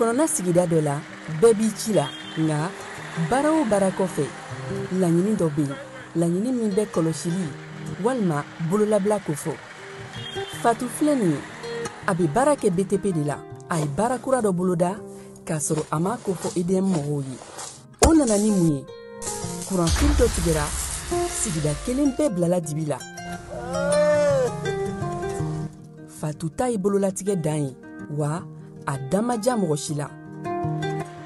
Kɔnɔna sigida dɔ la, bɛɛ b'i ci la, nka baara o baara kɔfɛ, laɲini dɔ bɛ yen, laɲini min bɛ kɔlɔsili walima bololabila kofɔ. Fatu filɛ nin ye, a bɛ baara kɛ BTP de la. A ye baara kura dɔ boloda k'a sɔrɔ a m'a kofɔ EDM mɔgɔw ye. O nana ni mun ye? Kuranfili dɔ tigɛra, sigida kelen bɛɛ bilala dibi la. Fatu ta ye bololatigɛ dan ye, wa a da ma diya mɔgɔ si la.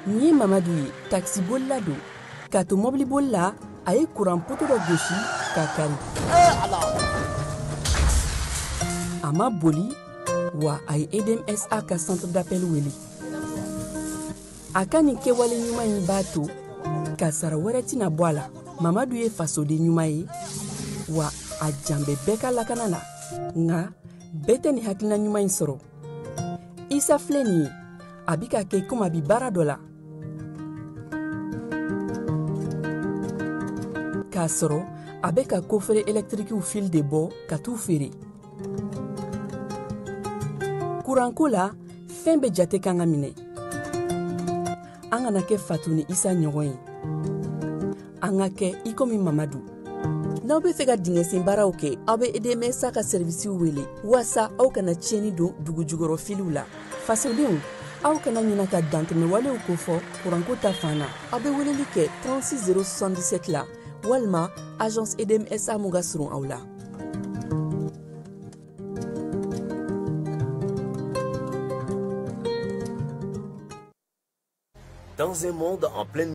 Nin ye Mamadu ye, takisibolila don. K'a to mɔbiliboli la, a ye kuran poto dɔ gosi k'a kari. A ma boli, wa a ye EDMSA ka centre d'appel wele. A ka nin kɛwale ɲuman in b'a to kasara wɛrɛ tɛna bɔ a la. Mamadu ye fasoden ɲuman ye, wa a jan bɛ bɛɛ ka lakana la. Nka bɛɛ tɛ nin hakilina ɲuman in sɔrɔ. Isa filɛ nin ye, a bɛ ka kɛ komi a bɛ baara dɔ la, k'a sɔrɔ a bɛ ka kofere ɛlɛtirikiw fil de bɔ ka t'u feere. Kuranko la, fɛn bɛɛ jate kan ka minɛ. An kana kɛ Fatu ni Isa ɲɔgɔn ye, an ka kɛ i komi Mamadu. N'aw bɛ fɛ ka dingɛsen baaraw kɛ, aw bɛ EDMSA ka sɛrivisiw wele waasa aw kana tiɲɛni don dugu jukɔrɔ filiw la. Fasodenw, aw kana ɲina ka dantɛmɛwalew kofɔ kuranko ta fan na. Aw bɛ weleli kɛ 36 077 la walima agence EDMSA mun ka surun aw la. Dans un monde en pleine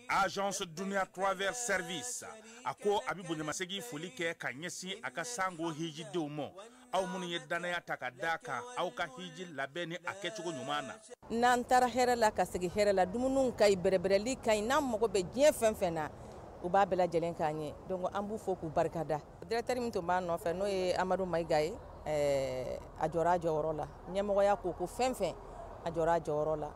Agence Dunia Travel Service a ko a bɛ bonyamasegin foli kɛ ka ɲɛsin a ka sango hijidenw ma, aw minnu ye danaya ta ka d'a kan aw ka hiji labɛn ni a kɛcogo ɲuman na. N'an taara hɛrɛ la ka segin hɛrɛ la, dumuniw ka ɲi, bɛrɛbɛrɛli ka ɲi, n'an mago bɛ diɲɛ fɛn fɛn na, u b'a bɛɛ lajɛlen k'an ye. Donc an b'u fo k'u barikada. Directeur min tun b'a nɔfɛ, n'o ye Amadu Mayiga ye, a jɔra a jɔyɔrɔ la. Ɲɛmɔgɔya ko ko fɛn fɛn, a jɔra a jɔyɔrɔ la,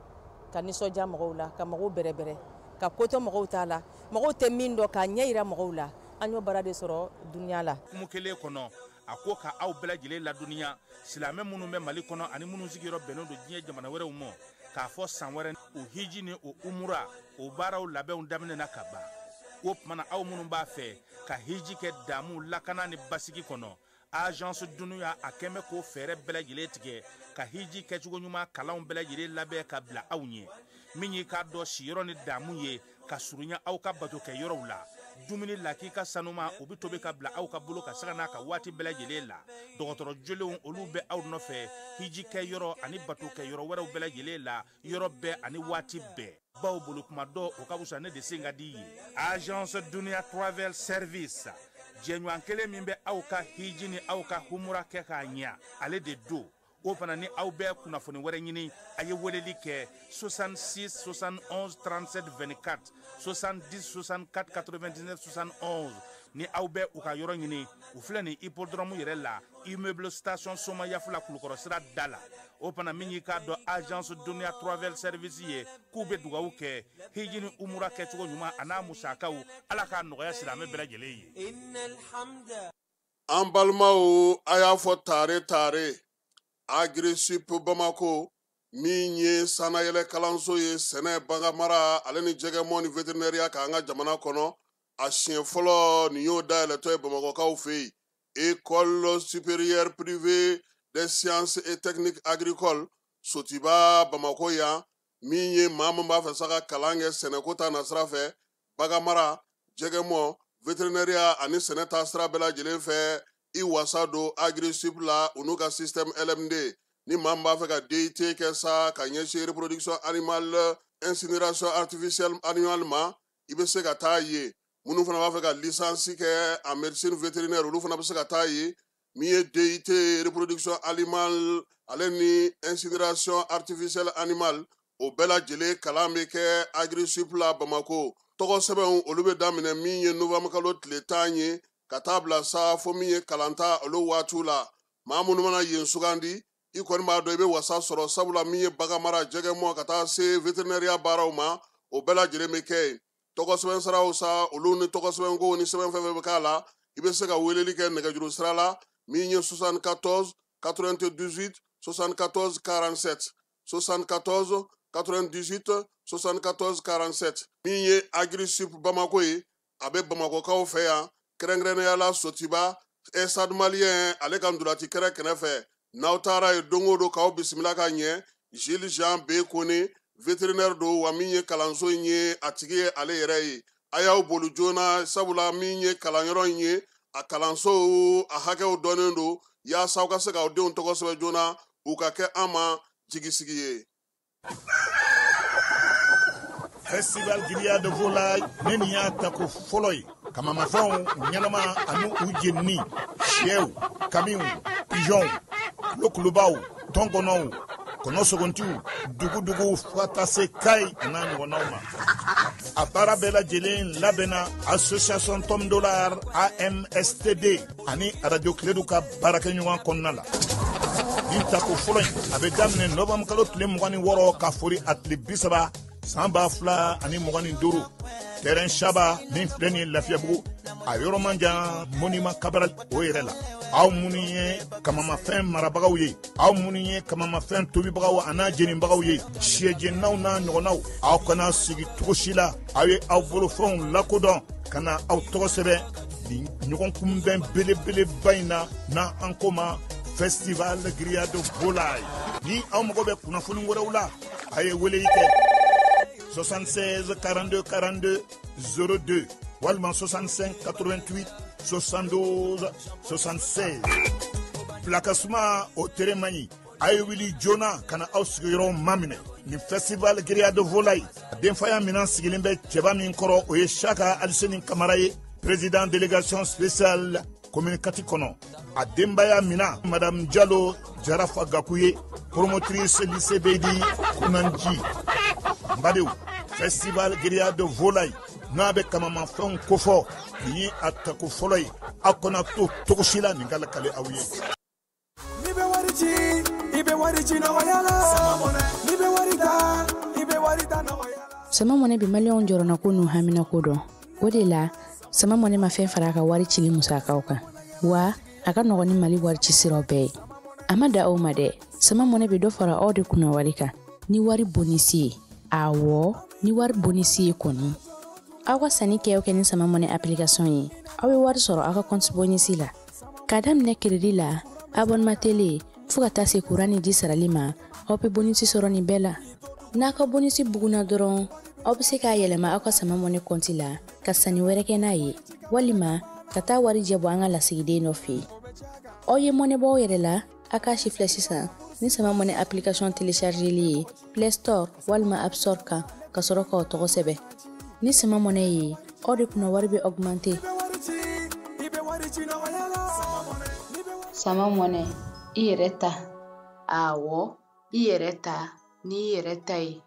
ka nisɔndiya mɔgɔw la, ka mɔgɔw bɛrɛbɛrɛ, ka kotɔ mɔgɔw t'a la, mɔgɔw tɛ min dɔn k'a ɲɛ yira mɔgɔw la. An y'o baara de sɔrɔ dunuya la. Kumu kelen kɔnɔ, a ko ka aw bɛɛ lajɛlen ladɔnniya, silamɛ minnu bɛ Mali kɔnɔ ani minnu sigiyɔrɔ bɛnnen don diɲɛ jamana wɛrɛw ma, k'a fɔ san wɛrɛ o hiji ni o umura o baaraw labɛnw daminɛna ka ban. O tuma na, aw minnu b'a fɛ ka hiji kɛ damu, lakana ni basigi kɔnɔ, Agence Dunia a kɛn bɛ k'o fɛɛrɛ bɛɛ lajɛlen tigɛ ka hiji kɛcogo ɲuman kalanw bɛɛ lajɛlen labɛn ka bila aw ɲɛ. Min y'i k'a dɔn siyɔrɔ ni damu ye ka surunya aw ka bato kɛ yɔrɔw la, dumuni lakika sanuma o bɛ tobi ka bila aw ka bolo ka saga n'a ka waati bɛɛ lajɛlen la. Dɔgɔtɔrɔ jolenw olu bɛ aw nɔfɛ hiji kɛ yɔrɔ ani bato kɛ yɔrɔ wɛrɛw bɛɛ lajɛlen la, yɔrɔ bɛɛ ani waati bɛɛ. Baw bolo kuma dɔ o ka fisa ne de sen ka di ye. Agence Dunia Travel Service, jɛɲɔgɔn kelen min bɛ aw ka hiji ni aw ka humura kɛ k'a ɲɛ, ale de don. O fana ni aw bɛɛ kunnafoni wɛrɛ ɲini, a ye weleli kɛ 66 71 37 24, 70 64 99 71. Ni aw bɛ u ka yɔrɔ ɲini, u filɛ nin hippodrome yɛrɛ la, immeuble station Somayafula, Kulukɔrɔ sira da la. O fana min y'i k'a dɔn agence Dunia Travel Service ye, k'u bɛ dugawu kɛ hiji ni umura kɛcogo ɲuman a n'a musakaw, Ala k'a nɔgɔya silamɛ bɛɛ lajɛlen ye. An balimaw, a y'a fɔ tare tare Agrisip Bamako min ye sannayɛlɛ kalanso ye sɛnɛ, baganmara ale ni jɛgɛmɔ ni vétérinaire k'an ka jamana kɔnɔ, a siɲɛ fɔlɔ nin y'o dayɛlɛtɔ ye Bamakɔkaw fɛ yen. École supérieure privée des sciences et techniques agricoles Sotiba Bamako yan, min ye maa min b'a fɛ sa ka kalan kɛ sɛnɛko ta nasira fɛ, baganmara, jɛgɛmɔ, vétérinaire ani sɛnɛ ta sira bɛɛ lajɛlen fɛ, i wasa don Agrisip la u n'u ka système LMD. Ni maa min b'a fɛ ka DIT kɛ sa ka ɲɛsin reproduction animale, incinération artificielle animale ma, i bɛ se ka taa yen. Minnu fana b'a fɛ ka licence kɛ en médecine vétérinaire, olu fana bɛ se ka taa yen. Min ye DIT reproduction animale ale ni incinération artificielle animale, o bɛɛ lajɛlen kalan bɛ kɛ Agrisip la Bamako. Tɔgɔ sɛbɛnw olu bɛ daminɛ min ye novembre kalo tile 10 ye ka taa bila sa fo min ye kalanta olu waatiw la. Maa minnu mana yen sugandi, i kɔni b'a dɔn i bɛ wasa sɔrɔ, sabula min ye baganmara, jɛgɛmɔ ka taa se vétérinaire baaraw ma, o bɛɛ lajɛlen bɛ kɛ yen. Tɔgɔ sɛbɛn siraw sa, olu ni tɔgɔ sɛbɛnko ni sɛbɛn fɛn fɛn bɛ k'a la, i bɛ se ka weleli kɛ nɛgɛjuru sira la min ye 74 98 74 47, 74 98 74 47. Min ye Agrisip Bamako ye, a bɛ Bamakɔkaw fɛ yan, kɛrɛnkɛrɛnnenya la Sotiba Stade Malien ale ka ntolaci kɛrɛ kɛrɛfɛ. N'aw taara yen don o don k'aw bisimila ka ɲɛ, Gilles Jean B Kone vétérinaire don, wa min ye kalanso in ye a tigi ye ale yɛrɛ ye. A y'aw boli joona, sabula min ye kalanyɔrɔ in ye, a kalanso a hakɛw dɔnnen don, yaasa aw ka se k'aw denw tɔgɔ sɛbɛn joona, u ka kɛ an ma jigisigi ye. Festival Grillade de Volaille ne nin y'a tako fɔlɔ ye. Kamamafɛnw ɲɛnama ani u jenini, sɛw, kamiw, pigeonw, kulokulubaw, tɔnkɔnɔw, kɔnɔ sogontiw, dugudugu, fo ka taa se Kayi a n'a ɲɔgɔnnaw ma. A baara bɛɛ lajɛlen labɛnna association Tom Dollar AMSTD ani Radio Kiledu ka baarakɛɲɔgɔn kɔnɔna la. Nin tako fɔlɔ in a bɛ daminɛ novembre kalo tile 26 ka fori a tile 30 san 2025, terrain Saba min filɛ nin ye Lafiyabugu, a yɔrɔ man jan monument Cabral o yɛrɛ la. Aw minnu ye kamamafɛn marabagaw ye, aw minnu ye kamamafɛn tobibagaw a n'a jenibagaw ye, sɛjeninaw n'a ɲɔgɔnnaw, aw kana sigi cogo si la, aw ye aw bolofɛnw lakodɔn ka na aw tɔgɔ sɛbɛn nin ɲɔgɔn kunbɛn belebeleba in na, n'an an ko ma Festival Grillade Volaille. Ni aw mago bɛ kunnafoni wɛrɛw la, a ye weleli kɛ 76 42 42 02 walima 65 88 72 76. Pilakasuma o tere man ɲi, a ye wuli joona ka na aw sigiyɔrɔw maminɛ. Nin Festival Grillade Volaille, a denfaya minɛn sigilen bɛ cɛba min kɔrɔ, o ye Saka Aliseni Kamara ye, président délégation spéciale commune 4 kɔnɔ. A denbaya mina madame Jalo Jarafa Gaku ye, promotrice lycée Beydi Kunanji. N badenw, Festival Grillade Volaille n'a bɛ kamamafɛnw kofɔ, nin ye a tako fɔlɔ ye. Aw kana to cogo si la nin ka lakale aw ye. N'i bɛ wari ci, i bɛ wari ci nɔgɔya la. N'i bɛ wari ta, i bɛ wari ta nɔgɔya la. Sama Mɔnɛ bɛ maliyɛnw jɔrɔnako n'u haminako dɔn. O de la Sama Mɔnɛ ma fɛn fara a ka wari cili musakaw kan, wa a ka nɔgɔn ni Mali wari ci siraw bɛɛ ye. A ma da aw ma dɛ, Sama Mɔnɛ bɛ dɔ fara aw de kunna wari kan ni wari bonisi ye. Awɔ, ni wari bonisi ye kɔni, aw ka sanni kɛ o kɛ ni Sama Mɔnɛ application ye, aw bɛ wari sɔrɔ aw ka compte bonisi la. K'a daminɛ crédit la, abonnement télé, fo ka taa se courant ni ji sarali ma, aw bɛ bonisi sɔrɔ nin bɛɛ la. N'a ka bonisi bugunna dɔrɔn, aw bɛ se k'a yɛlɛma aw ka Sama Mɔnɛ compte la ka sanni wɛrɛ kɛ n'a ye, walima ka taa wari jɛ bɔ an ka lasigiden dɔ fɛ yen. Aw ye mɔnɛ bɔ aw yɛrɛ la, a k'a si filɛ sisan ni Sama Mɔnɛ application téléchargeli ye Play Store walima App Store kan, ka sɔrɔ k'aw tɔgɔ sɛbɛn. Ni Sama Mɔnɛ ye, aw de kunna wari bɛ augmenter. Sama Mɔnɛ, i yɛrɛ ta. Awɔ, i yɛrɛ ta n'i yɛrɛ ta ye.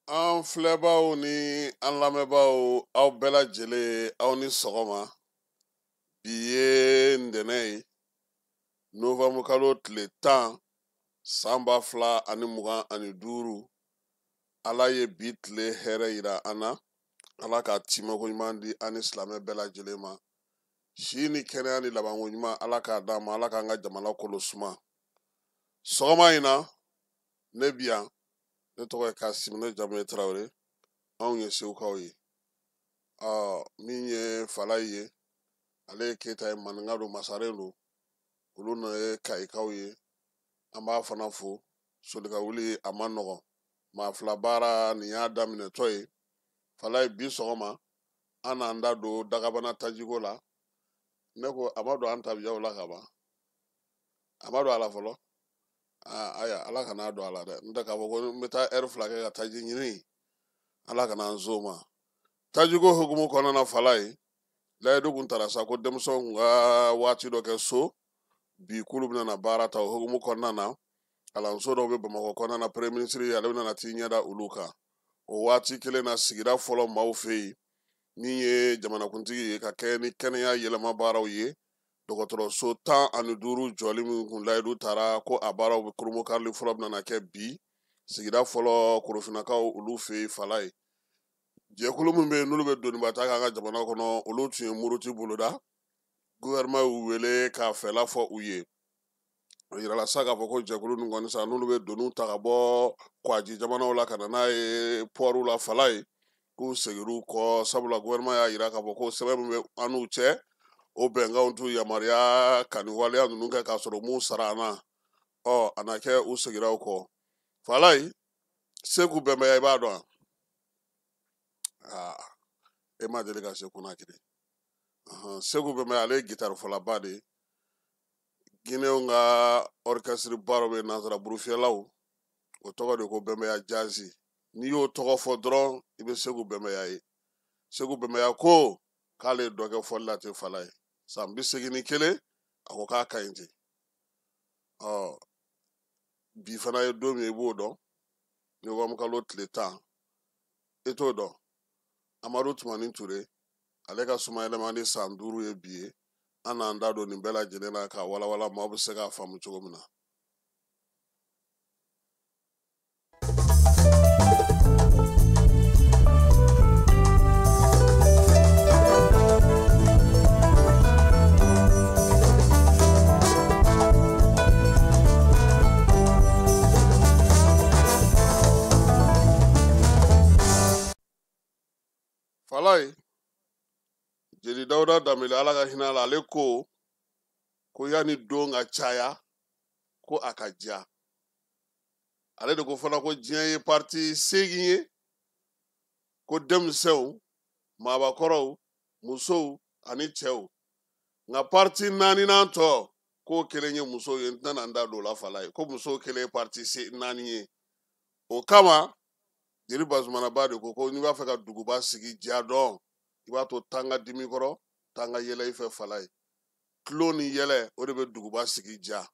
An filɛbaw ni an lamɛnbaaw, aw bɛɛ lajɛlen, aw ni sɔgɔma. Bi ye ntɛnɛn ye, nowanburu kalo tile 10, san 2025. Ala ye bi tile hɛrɛ yira an na. Ala ka timako ɲuman di an ni silamɛ bɛɛ lajɛlen ma. Si ni kɛnɛya ni labanko ɲuman, Ala k'a d'an ma. Ala k'an ka jamana kolo suma. Sɔgɔma in na, ne bi yan. Ne tɔgɔ ye Kasim, ne jamu ye Tarawele. Anw ye Segukaw ye. Min ye Falayi ye, ale ye Keyita ye, maninka don, masaren don. Olu na ye Kayikaw ye. An b'a fana fo. Soli ka wuli a ma nɔgɔn. Maa fila baara nin y'a daminɛtɔ ye. Falayi, bi sɔgɔma an n'an da don dagabana tajiko la. Ne ko a ma don an tabiyaw la ka ban. A ma don a la fɔlɔ. Aya, Ala kana don a la dɛ. N tɛ k'a fɔ ko n bɛ taa ɛri 2 kɛ ka taji ɲini. Ala kana n s'o ma. Tajiko hukumu kɔnɔna na, Falayi, layidu kun tara sa ko denmisɛnw kun ka waati dɔ kɛ so. Bi k'olu bɛna na baara ta o hukumu kɔnɔna na. Kalanso dɔw bɛ Bamakɔ kɔnɔna na, premier ministre ale bɛna na t'i ɲɛ da olu kan. O waati kelen na, sigida fɔlɔ maaw fɛ yen, min ye jamanakuntigi ye ka kɛ ni kɛnɛya yɛlɛma baaraw ye. Dɔgɔtɔrɔso 15 jɔli min kun layidu tara ko a baaraw bɛ kurunbonkarili fɔlɔ bɛna na kɛ bi. Sigida fɔlɔ korofinnakaw olu fɛ yen, Falayi. Jɛkulu min bɛ yen n'olu bɛ doniba ta k'an ka jamana kɔnɔ, olu tun ye muruti boloda. Gouvernement y'u wele k'a fɛla fɔ u ye. A yirala sa k'a fɔ ko jɛkulu ninnu kɔni sa, n'olu bɛ doniw ta ka bɔ kwaji jamanaw la ka na n'a ye pɔriw la, Falayi, k'u seginna kɔ. Sabula gouvernement y'a yira k'a fɔ ko sɛbɛn min bɛ an n'u cɛ, o bɛnkanw t'u yamaruya ka nin waleya ninnu kɛ k'a sɔrɔ m'u sara an na. A na kɛ u seginna u kɔ. Falayi, Seku Bɛnbɛya, i b'a dɔn wa? E ma deli ka se Konakiri. Seku Bɛnbɛya, ale ye gitarifɔlaba de ye. Guinéenw ka orchestre ba dɔ bɛ yen, nansara burufiyɛlaw, o tɔgɔ de ko Bɛnbɛya Jazz. N'i y'o tɔgɔ fɔ dɔrɔn, i bɛ Seku Bɛnbɛya ye. Seku Bɛnbɛya ko k'ale ye dɔ kɛ fɔli la ten, Falayi. San 81, a ko k'a ka ɲi ten. Bi fana ye don min ye, i b'o dɔn. Nowanburu kalo tile 10, i t'o dɔn. Amadu Tumani Ture, ale ka sumayɛlɛma ni san 5 ye bi ye. An n'an da don nin bɛɛ lajɛlen na k'a walawala maaw bɛ se k'a faamu cogo min na. Falayi, Jeli Dawuda Danbele, Ala ka hinɛ a la, ale ko ko yanni don ka caya ko a ka diya. Ale de ko fana ko diɲɛ ye parti 8 ye, ko denmisɛnw, maabakɔrɔw, musow ani cɛw. Nka parti 4nan tɔ k'o kelen ye musow ye. N tɛna n da don o la, Falayi, ko musow kelen ye parti 4 ye. O kama Jeli Bazumana Ba de ko ko n'i b'a fɛ ka duguba sigi diya dɔn, i b'a to tan ka dimi kɔrɔ, tan ka yɛlɛ i fɛ, Falayi. Tulon ni yɛlɛ, o de bɛ duguba sigi diya.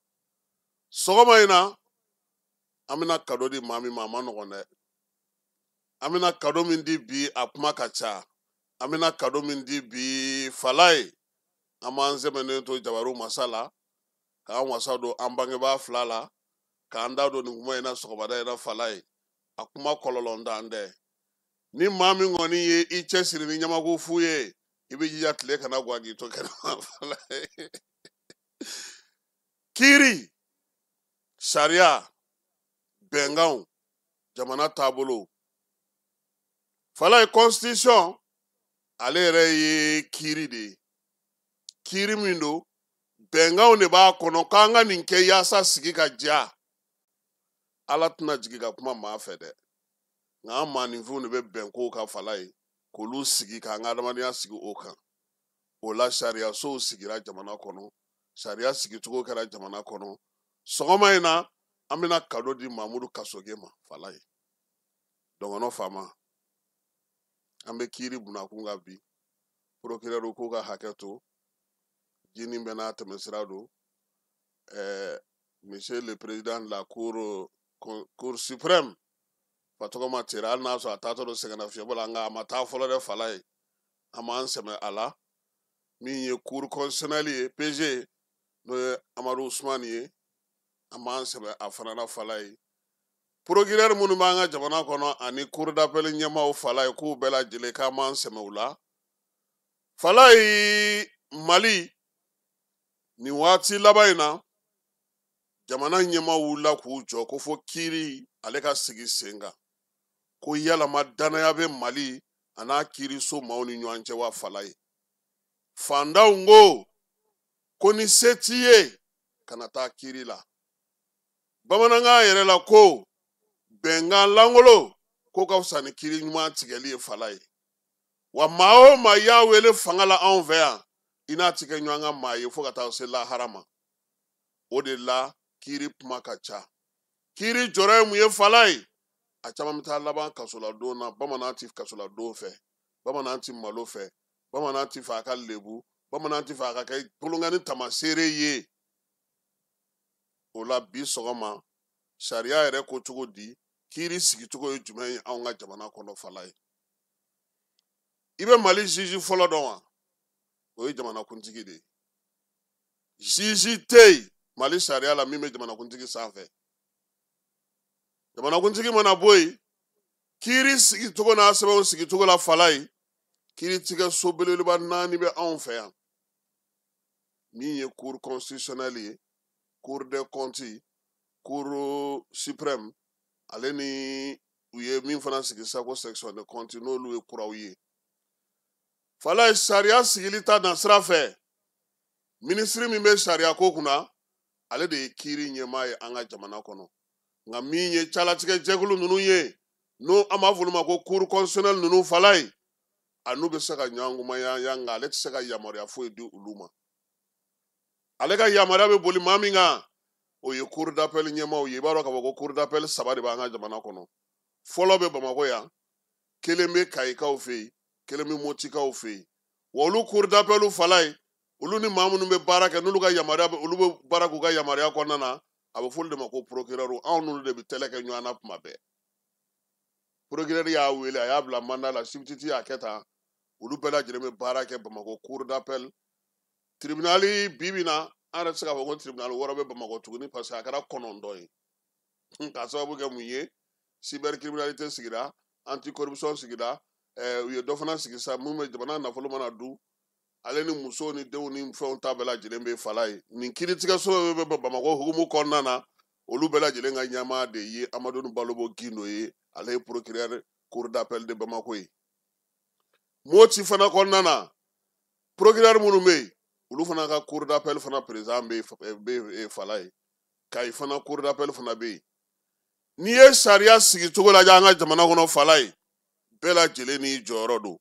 Sɔgɔma in na, an bɛna kado di maa min ma, a ma nɔgɔn dɛ. An bɛna kado min di bi, a kuma ka ca. An bɛna kado min di bi, Falayi, an b'an sɛmɛnen to Jabaru masa la, k'an wasa don an bangebaa fila la, k'an da don nin kuma in na sɔgɔmada in na, Falayi. A kuma kɔlɔlɔntan tɛ. Ni maa min kɔni ye i cɛsiri ni ɲamaku fu ye, i bɛ jija tile kana gan k'i to kɛnɛma, Falayi. Kiiri, sariya, bɛnkanw, jamana taabolo. Falayi, constitution ale yɛrɛ ye kiiri de ye. Kiiri min don, bɛnkanw de b'a kɔnɔ k'an ka nin kɛ yaasa sigi ka diya. Ala tɛna jigin ka kuma maa fɛ dɛ. Nka an maaninfinw de bɛ bɛn kow kan, Falayi, k'olu sigi k'an ka adamadenya sigi o kan. O la sariyasow sigira jamana kɔnɔ, sariya sigicogo kɛra jamana kɔnɔ. Sɔgɔma in na, An bɛna cadeau di Mamudu Kasoge ma falaye. Dɔngɔnɔ faama, an bɛ kiiri bunakun kan bi. Procureur ko ka hakɛ to, jini bɛ n'a tɛmɛsira don. Monsieur le président de la cour suprême, Fatɔgɔma Tere, hali n'a sɔrɔ a taatɔ don sɛgɛnnafiɲɛbɔ la, nka a ma taa fɔlɔ dɛ falaye. An b'an sɛmɛ a la. Min ye cour constitutionnelle ye, PG, n'o ye Amadu Usumani ye, an b'an sɛmɛ a fana na falaye. Procureur minnu b'an ka jamana kɔnɔ ani cour d'appel ɲɛmaaw falaye, k'u bɛɛ lajɛlen k'an b'an sɛmɛ u la falaye. Mali nin waati laban in na, jamana ɲɛmaaw wulila k'u jɔ ko fo kiiri ale ka sigi sen kan, ko yalama danaya bɛ Mali a n'a kiiriso maaw ni ɲɔgɔn cɛ wa falaye. Fandanw ko ni se t'i ye, kana taa kiiri la. Bamanankan yɛrɛ la ko bɛnkan lankolon ko ka fisa ni kiiri ɲuman tigɛli ye falaye. Wa maa o maa y'a wele fanga la anw fɛ yan, i n'a ti kɛ ɲɔgɔn ka maa ye fo ka taa se lahara ma. O de la kiiri kuma ka ca. Kiiri jɔrɔ ye mun ye falaye? A caman bɛ taa laban kasoladon na. Bamanan ti kasoladon fɛ, bamanan ti malo fɛ, bamanan ti fɛ a ka lebu, bamanan ti fɛ a ka kɛ bolonkani tamaseere ye. O la bi sɔgɔma, sariya yɛrɛ ko cogo di, kiiri sigicogo ye jumɛn ye anw ka jamana kɔnɔ falaye? I bɛ Mali juge fɔlɔ dɔn wa? O ye jamanakuntigi de ye. Juge tɛ yen Mali sariya la min bɛ jamanakuntigi sanfɛ. Jamanakuntigi mana bɔ yen, kiiri sigicogo n'a sɛbɛnw sigicogo la falaye, kiiritigɛ so belebeleba 4 bɛ anw fɛ yan. Min ye cour constitutionnelle ye, cour des comptes, cour suprême, ale ni u ye min fana sigi sisan ko section de compte, n'olu ye kuraw ye falaye. Sariya sigili ta na sira fɛ, minisiri min bɛ sariya ko kunna, ale de ye kiiri ɲɛmaa ye an ka jamana kɔnɔ. Nka min ye calatigɛ jɛkulu ninnu ye, n'o an b'a fɔ olu ma ko cour constitutionnelle ninnu falaye, a n'u bɛ se ka ɲɔgɔn kumaya, nka ale tɛ se ka yamaruya foyi di olu ma. Ale ka yamaruya bɛ boli maa min kan, o ye cour d'appel ɲɛmaaw ye. I b'a dɔn k'a fɔ ko cour d'appel 3 de b'an ka jamana kɔnɔ. Fɔlɔ bɛ Bamakɔ yan, kelen bɛ Kayikaw fɛ yen, kelen bɛ Motikaw fɛ yen. Wa olu cour d'appel falaye, olu ni maa minnu bɛ baara kɛ, n'olu ka yamaruya bɛ, olu bɛ baara k'u ka yamaruya kɔnɔna na, a bɛ fɔ olu de ma ko procureur. Anw n'olu de bɛ tɛlɛ kɛ ɲɔgɔn na tuma bɛɛ. Procureur y'a wele, a y'a bila mandat la, substitut y'a kɛ tan. Olu bɛɛ lajɛlen bɛ baara kɛ Bamakɔ cour d'appel tribunal. Bi bi na, an yɛrɛ tɛ se k'a fɔ ko tribunal wɔɔrɔ bɛ Bamakɔ tuguni, parce que a kɛra 9 ye. K'a sababu kɛ mun ye? Cybercriminalité sigira, anticorruption sigira, u ye dɔ fana sigi sisan mun bɛ jamana nafolo mana dun, ale ni musow ni denw ni fɛnw ta bɛɛ lajɛlen bɛ falaye. Nin kiiritigɛso bɛ Bamakɔ hukumu kɔnɔna na, olu bɛɛ lajɛlen ka ɲɛmaa de ye Amadu Balobo Gindo ye. Ale ye procureur cour d'appel de Bamako ye. Moti fana kɔnɔna na, procureur minnu bɛ yen, olu fana ka cour d'appel fana président bɛ falaye. Kayi fana cour d'appel fana bɛ yen. N'i ye sariya sigicogo lajɛ an ka jamana kɔnɔ falaye, bɛɛ lajɛlen n'i jɔyɔrɔ don.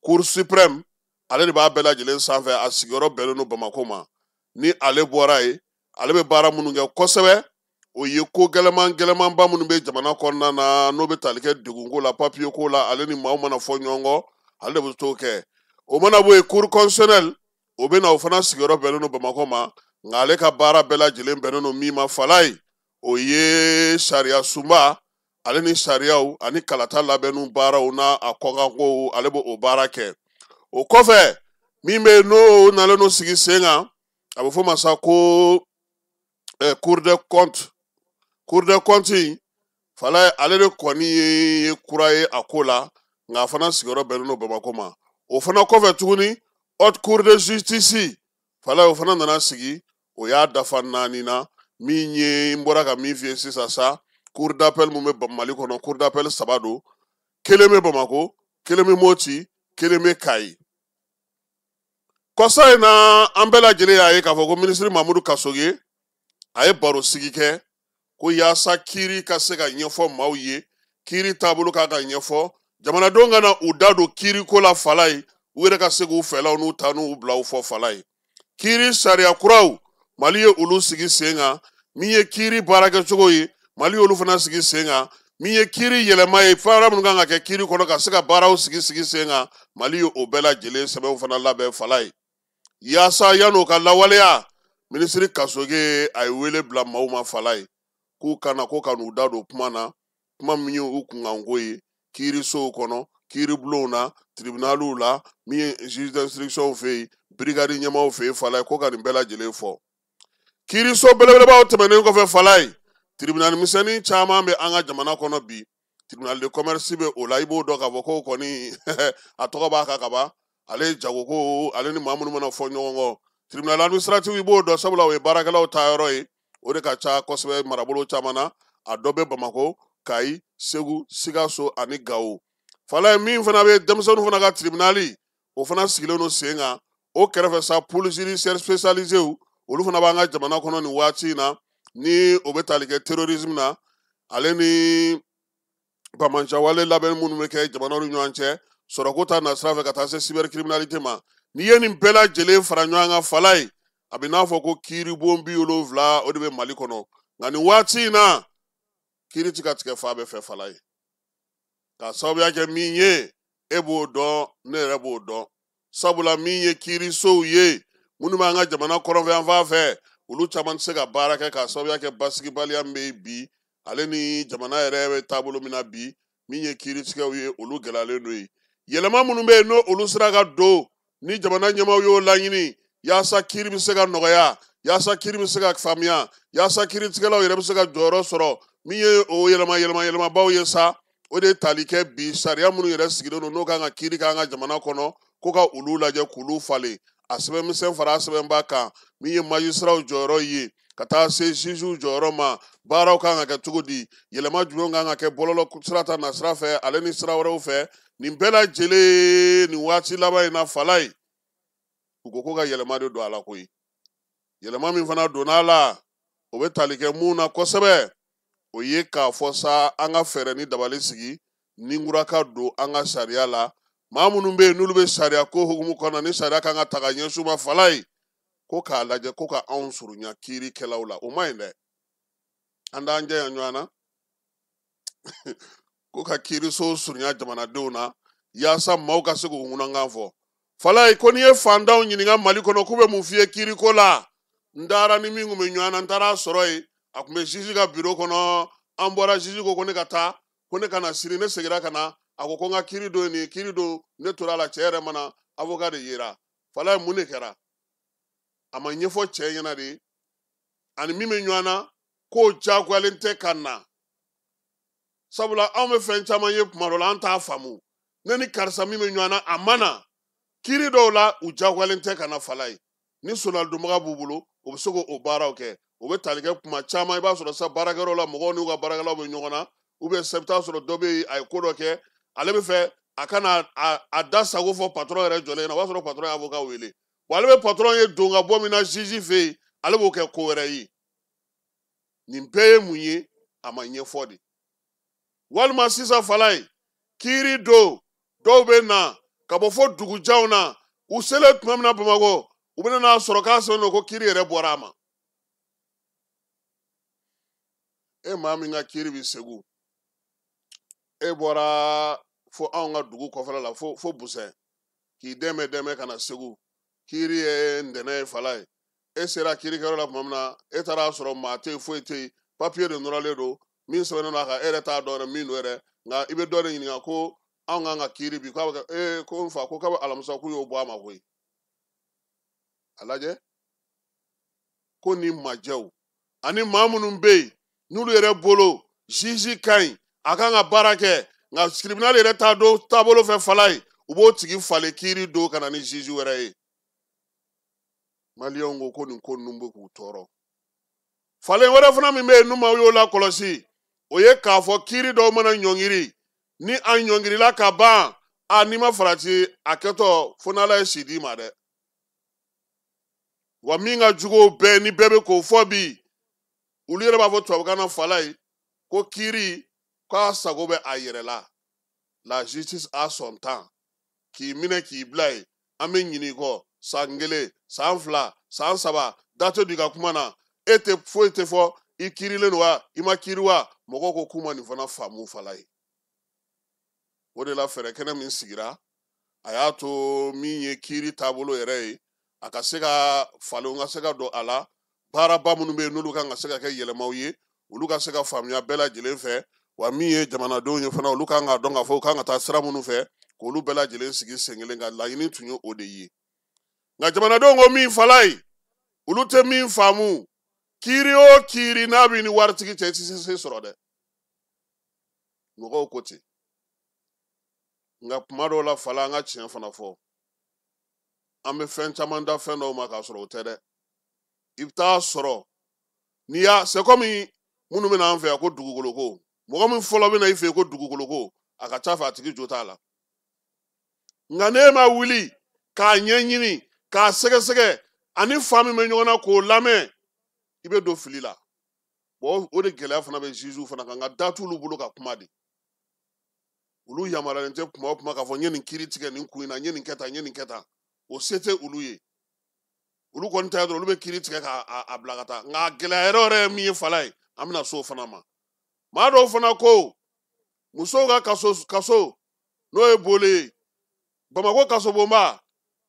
Cour suprême, ale de b'a bɛɛ lajɛlen sanfɛ, a sigiyɔrɔ bɛnnen don Bamakɔ ma. Ni ale bɔra yen, ale bɛ baara minnu kɛ kosɛbɛ, o ye ko gɛlɛman gɛlɛmanba minnu bɛ jamana kɔnɔna na, n'o bɛ tali kɛ degunko la, papiye ko la, ale ni maaw mana fɔ ɲɔgɔn kɔ, ale de bɛ t'o kɛ. O mana bɔ yen, cour constitutionnelle, o bɛ na, o fana sigiyɔrɔ bɛnnen don Bamakɔ ma. Nka ale ka baara bɛɛ lajɛlen bɛnnen don min ma falaye, o ye sariya sunba ale ni sariyaw ani kalata labɛnniw baaraw n'a a kɔkankow, ale b'o baara kɛ. O kɔfɛ, min bɛ yen n'o nalen don sigi sen kan, a bɛ fɔ o ma sa ko cour des comptes. Cour des comptes in falaye, ale de kɔni ye kura ye a ko la, nka a fana sigiyɔrɔ bɛnnen don Bamakɔ ma. O fana kɔfɛ tuguni, haute cour de justice falaye, o fana nana sigi, o y'a dafa 4 na. Min ye n bɔra ka min f'i ye sisan sa, cour d'appel mun bɛ Mali kɔnɔ, cour d'appel 3 don. Kelen bɛ Bamakɔ, kelen bɛ Moti, kelen bɛ Kayi. Kɔsa in na, an bɛɛ lajɛlen y'a ye k'a fɔ ko minisiri Mamudu Kasoge, a ye baro sigi kɛ ko yaasa kiiri ka se ka ɲɛfɔ maaw ye, kiiri taabolo kan ka ɲɛfɔ, jamanadenw ka na u da don kiiriko la falaye, u yɛrɛ ka se k'u fɛlaw n'u ta n'u bila u fɔ falaye. Kiiri sariya kuraw, Mali ye olu sigi sen kan. Min ye kiiri baarakɛcogo ye, Mali y'olu fana sigi sen kan. Min ye kiiri yɛlɛma ye, fɛn minnu kan ka kɛ kiiri kɔnɔ ka se ka baaraw sigi sen kan, Mali ye o bɛɛ lajɛlen sɛbɛnw fana labɛn fala ye. Yaasa yan'o ka lawaleya, minisiri Kasoge a ye wele bila maaw ma fala ye, k'u kana ko ka n'u da don kuma na, kuma min ye u kunkanko ye kiirisow kɔnɔ, kiiribulonw na, tribunaliw la, min ye juge d'instruction fɛ yen, brigade ɲɛmaaw fɛ yen fala ye, ko ka nin bɛɛ lajɛlen fɔ. Kiiriso belebelebaw tɛmɛnen kɔfɛ fala ye, tribunal misɛnnin caman bɛ an ka jamana kɔnɔ bi. Tribunal de commerce bɛ o la, i b'o dɔn k'a fɔ k'o kɔni a tɔgɔ b'a kan ka ban, ale ye jagoko, ale ni maa minnu mana fɔ ɲɔgɔn kɔ. Tribunal administratif i b'o dɔn, sabula o ye baarakɛlaw ta yɔrɔ ye, o de ka ca kosɛbɛ marabolo caman na. A dɔ bɛ Bamakɔ, Kayi, Segu, Sikaso ani Gawo. Fala ye, min fana bɛ denmisɛnninw fana ka tribunal, o fana sigilen don sen kan. O kɛrɛfɛ sa, police judiciaire spécialisée olu fana b'an ka jamana kɔnɔ nin waati in na, ni o bɛ tali kɛ terrorisme na, ale ni bamancawale labɛn minnu bɛ kɛ jamanaw ni ɲɔgɔn cɛ, sɔrɔko ta nasira fɛ ka taa se cybercriminalité ma. N'i ye nin bɛɛ lajɛlen fara ɲɔgɔn kan fala ye, a bɛ n'a fɔ ko kiiribon 70 o de bɛ Mali kɔnɔ. Nka nin waati in na, kiiri ti ka tigɛ fan bɛɛ fɛ fala ye, k'a sababuya kɛ min ye, e b'o dɔn, ne yɛrɛ b'o dɔn. Sabula min ye kiirisow ye minnu b'an ka jamana kɔrɔnfɛyanfan fɛ, olu caman tɛ se ka baara kɛ k'a sababuya kɛ basigibaliya min bɛ yen bi, ale ni jamana yɛrɛ bɛ taabolo min na bi, min ye kiiritigɛw ye, olu gɛlɛyalen don yen. Yɛlɛma minnu bɛ yen n'o olu sera ka don, ni jamana ɲɛmaaw y'o laɲini, yaasa kiiri bɛ se ka nɔgɔya, yaasa kiiri bɛ se ka faamuya, yaasa kiiritigɛlaw yɛrɛ bɛ se ka jɔyɔrɔ sɔrɔ, min ye o yɛlɛma yɛlɛma yɛlɛmabaw ye sa, o de ye tali kɛ bi sariya minnu yɛrɛ sigilen don n'o kan ka kiiri k'an ka jamana kɔnɔ, ko ka olu lajɛ k'olu falen, a sɛbɛnmisɛn fara a sɛbɛnba kan, min ye magistratw jɔyɔrɔ ye, ka taa se jugew jɔyɔrɔ ma, baaraw kan ka kɛ cogo di, yɛlɛma jumɛn kan ka kɛ bɔlɔlɔ sira ta nasira fɛ, ale ni sira wɛrɛw fɛ. Nin bɛɛ lajɛlen nin waati laban in na fala ye, u ko ka yɛlɛma de don a la koyi. Yɛlɛma min fana donna a la, o bɛ tali kɛ mun na kosɛbɛ, o ye k'a fɔ sa an ka fɛɛrɛ ni dabali sigi ni kura ka don an ka sariya la. Maa minnu bɛ yen n'olu bɛ sariya ko hukumu kɔnɔ, ni sariya kan ka ta ka ɲɛsin u ma fala ye, ko k'a lajɛ ko ka anw surunya kiirikɛlaw la, o ma ɲi dɛ, an t'an jɛya ɲɔgɔn na. Ko ka kiirisow surunya jamanadenw na, yaasa maaw ka se k'u ŋunankan fɔ. Fala ye, ko n'i ye fantanw ɲininka Mali kɔnɔ k'u bɛ mun f'i ye kiiriko la, n taara ni min kun bɛ ɲɔgɔn na, n taara a sɔrɔ yen, a kun bɛ juge ka biro kɔnɔ, an bɔra juge ko ko ne ka taa, ko ne ka na sini, ne seginna ka na, a ko ko n ka kiiri don nin kiiri don, ne tora a la, cɛ yɛrɛ mana avocat de yera. Fala ye, mun de kɛra? A ma ɲɛfɔ cɛ ɲɛna de, ani min bɛ ɲɔgɔn na k'o diyagoyalen tɛ ka na. Sabula anw bɛ fɛn caman ye tuma dɔ la, an t'a faamu. Ne ni karisa min bɛ ɲɔgɔn na, a ma na kiiri dɔw la, u diyagoyalen tɛ ka na fala ye. Ni sonalidonbaga b'u bolo, u bɛ se k'o baaraw kɛ. O bɛ tali kɛ kuma caman, i b'a sɔrɔ sa baarakɛyɔrɔ la, mɔgɔw n'u ka baarakɛlaw bɛ ɲɔgɔn na, ou bien sa i bɛ taa sɔrɔ dɔ bɛ yen, a ye ko dɔ kɛ, ale bɛ fɛ a ka na a da sago fɔ patron yɛrɛ jɔlen ɲɛna, o b'a sɔrɔ patron ye avocat wele. Wa ale bɛ patron ye don ka bɔ min na juge fɛ yen, ale b'o kɛ ko wɛrɛ ye. Nin bɛɛ ye mun ye? A ma ɲɛfɔ de. Walima sisan fala ye, kiiri don, dɔw bɛ na ka bɔ fo dugujanw na, u selen tuma min na Bamakɔ, u bɛna n'a sɔrɔ k'a sɛbɛnnen don ko kiiri yɛrɛ bɔra a ma. E maa min ka kiiri bɛ Segu, e bɔra fo anw ka dugu kɔfɛla la, fo Busɛn, k'i dɛmɛ ka na Segu, kiiri ye ntɛnɛn ye fala ye. E sera kiirikɛyɔrɔ la tuma min na, e taara a sɔrɔ maa tɛ yen, foyi tɛ yen, papiye de nɔrɔlen don, min sɛbɛnnen don a kan, e yɛrɛ t'a dɔn yɛrɛ min don yɛrɛ, nka i bɛ dɔ de ɲininka ko anw kan ka kiiri bi, k'a bɛ kɛ ee ko n fa ko k'a bɛ alamisa k'u y'o bɔ a ma koyi. A lajɛ ko ni majɛw ani maa minnu bɛ yen n'olu yɛrɛ bolo juge ka ɲi, a kan ka baara kɛ, nka tribunal yɛrɛ t'a dɔn taabolo fɛ fala ye, u b'o tigi falen kiiri don ka na ni juge wɛrɛ ye. Maliyɛnw ko nin ko ninnu bɛ k'u tɔɔrɔ. Falen wɛrɛ fana min bɛ yen n'u ma y'o lakɔlɔsi, o ye k'a fɔ kiiri dɔw mana ɲɔngiri, ni a ɲɔngirila ka ban, a n'i ma farati a kɛtɔ fo n'Ala ye si d'i ma dɛ. Wa min ka jugu o bɛɛ, ni bɛɛ bɛ k'o fɔ bi, olu yɛrɛ b'a fɔ tubabukan na fala ye ko kiiri k'a sago bɛ a yɛrɛ la, la justice a son temps, k'i minɛ k'i bila yen, an bɛ ɲinɛ i kɔ san 1, san 2, san 3, da tɛ don i ka kuma na. E tɛ foyi tɛ fɔ i kiirilen don wa i ma kiiri wa mɔgɔw ko k'u ma nin fana faamu fala ye. O de la fɛɛrɛ kɛnɛ min sigira a y'a to min ye kiiri taabolo yɛrɛ ye a ka se ka falenw ka se ka don a la baaraba minnu bɛ yen n'olu kan ka se ka kɛ yɛlɛmaw ye olu ka se ka faamuya bɛɛ lajɛlen fɛ wa min ye jamanadenw ye fana olu kan k'a dɔn k'a fɔ u kan ka taa sira minnu fɛ k'olu bɛɛ lajɛlen sigi sen kelen kan laɲini tun ye o de ye. Nka jamanadenw ko min fala ye olu tɛ min faamu kiiri o kiiri n'a b'i ni waritigi cɛ i tɛ se sɔrɔ dɛ mɔgɔw ko ten. Nka kuma dɔw la fala an ka tiɲɛ fana fɔ an bɛ fɛn caman da fɛn dɔw ma k'a sɔrɔ o tɛ dɛ. I bɛ taa sɔrɔ n'i y'a c'est comme minnu bɛ na an fɛ yan ko dugukolo ko mɔgɔ min fɔlɔ bɛ na i fɛ yen ko dugukolo ko a ka ca fɛ a tigi jo t'a la. Nka n'e ma wuli k'a ɲɛɲini k'a sɛgɛsɛgɛ ani fa min bɛ ɲɔgɔn na k'o lamɛn i bɛ don fili la. Bon o de gɛlɛya fana bɛ juges fana kan nka da t'olu bolo ka kuma de. Olu yamaruyalen tɛ kuma o kuma k'a fɔ n ye nin kiiri tigɛ nin kun in na n ye nin kɛ tan n ye nin kɛ tan o se tɛ olu ye. Olu kɔni ta ye dɔrɔn olu bɛ kiiri tigɛ k'a bila ka taa nka gɛlɛya yɛrɛ yɛrɛ ye min ye fala ye an bɛna s'o fana ma. Maa dɔw fana ko musow ka kaso n'o ye boli ye Bamakɔ kasobonba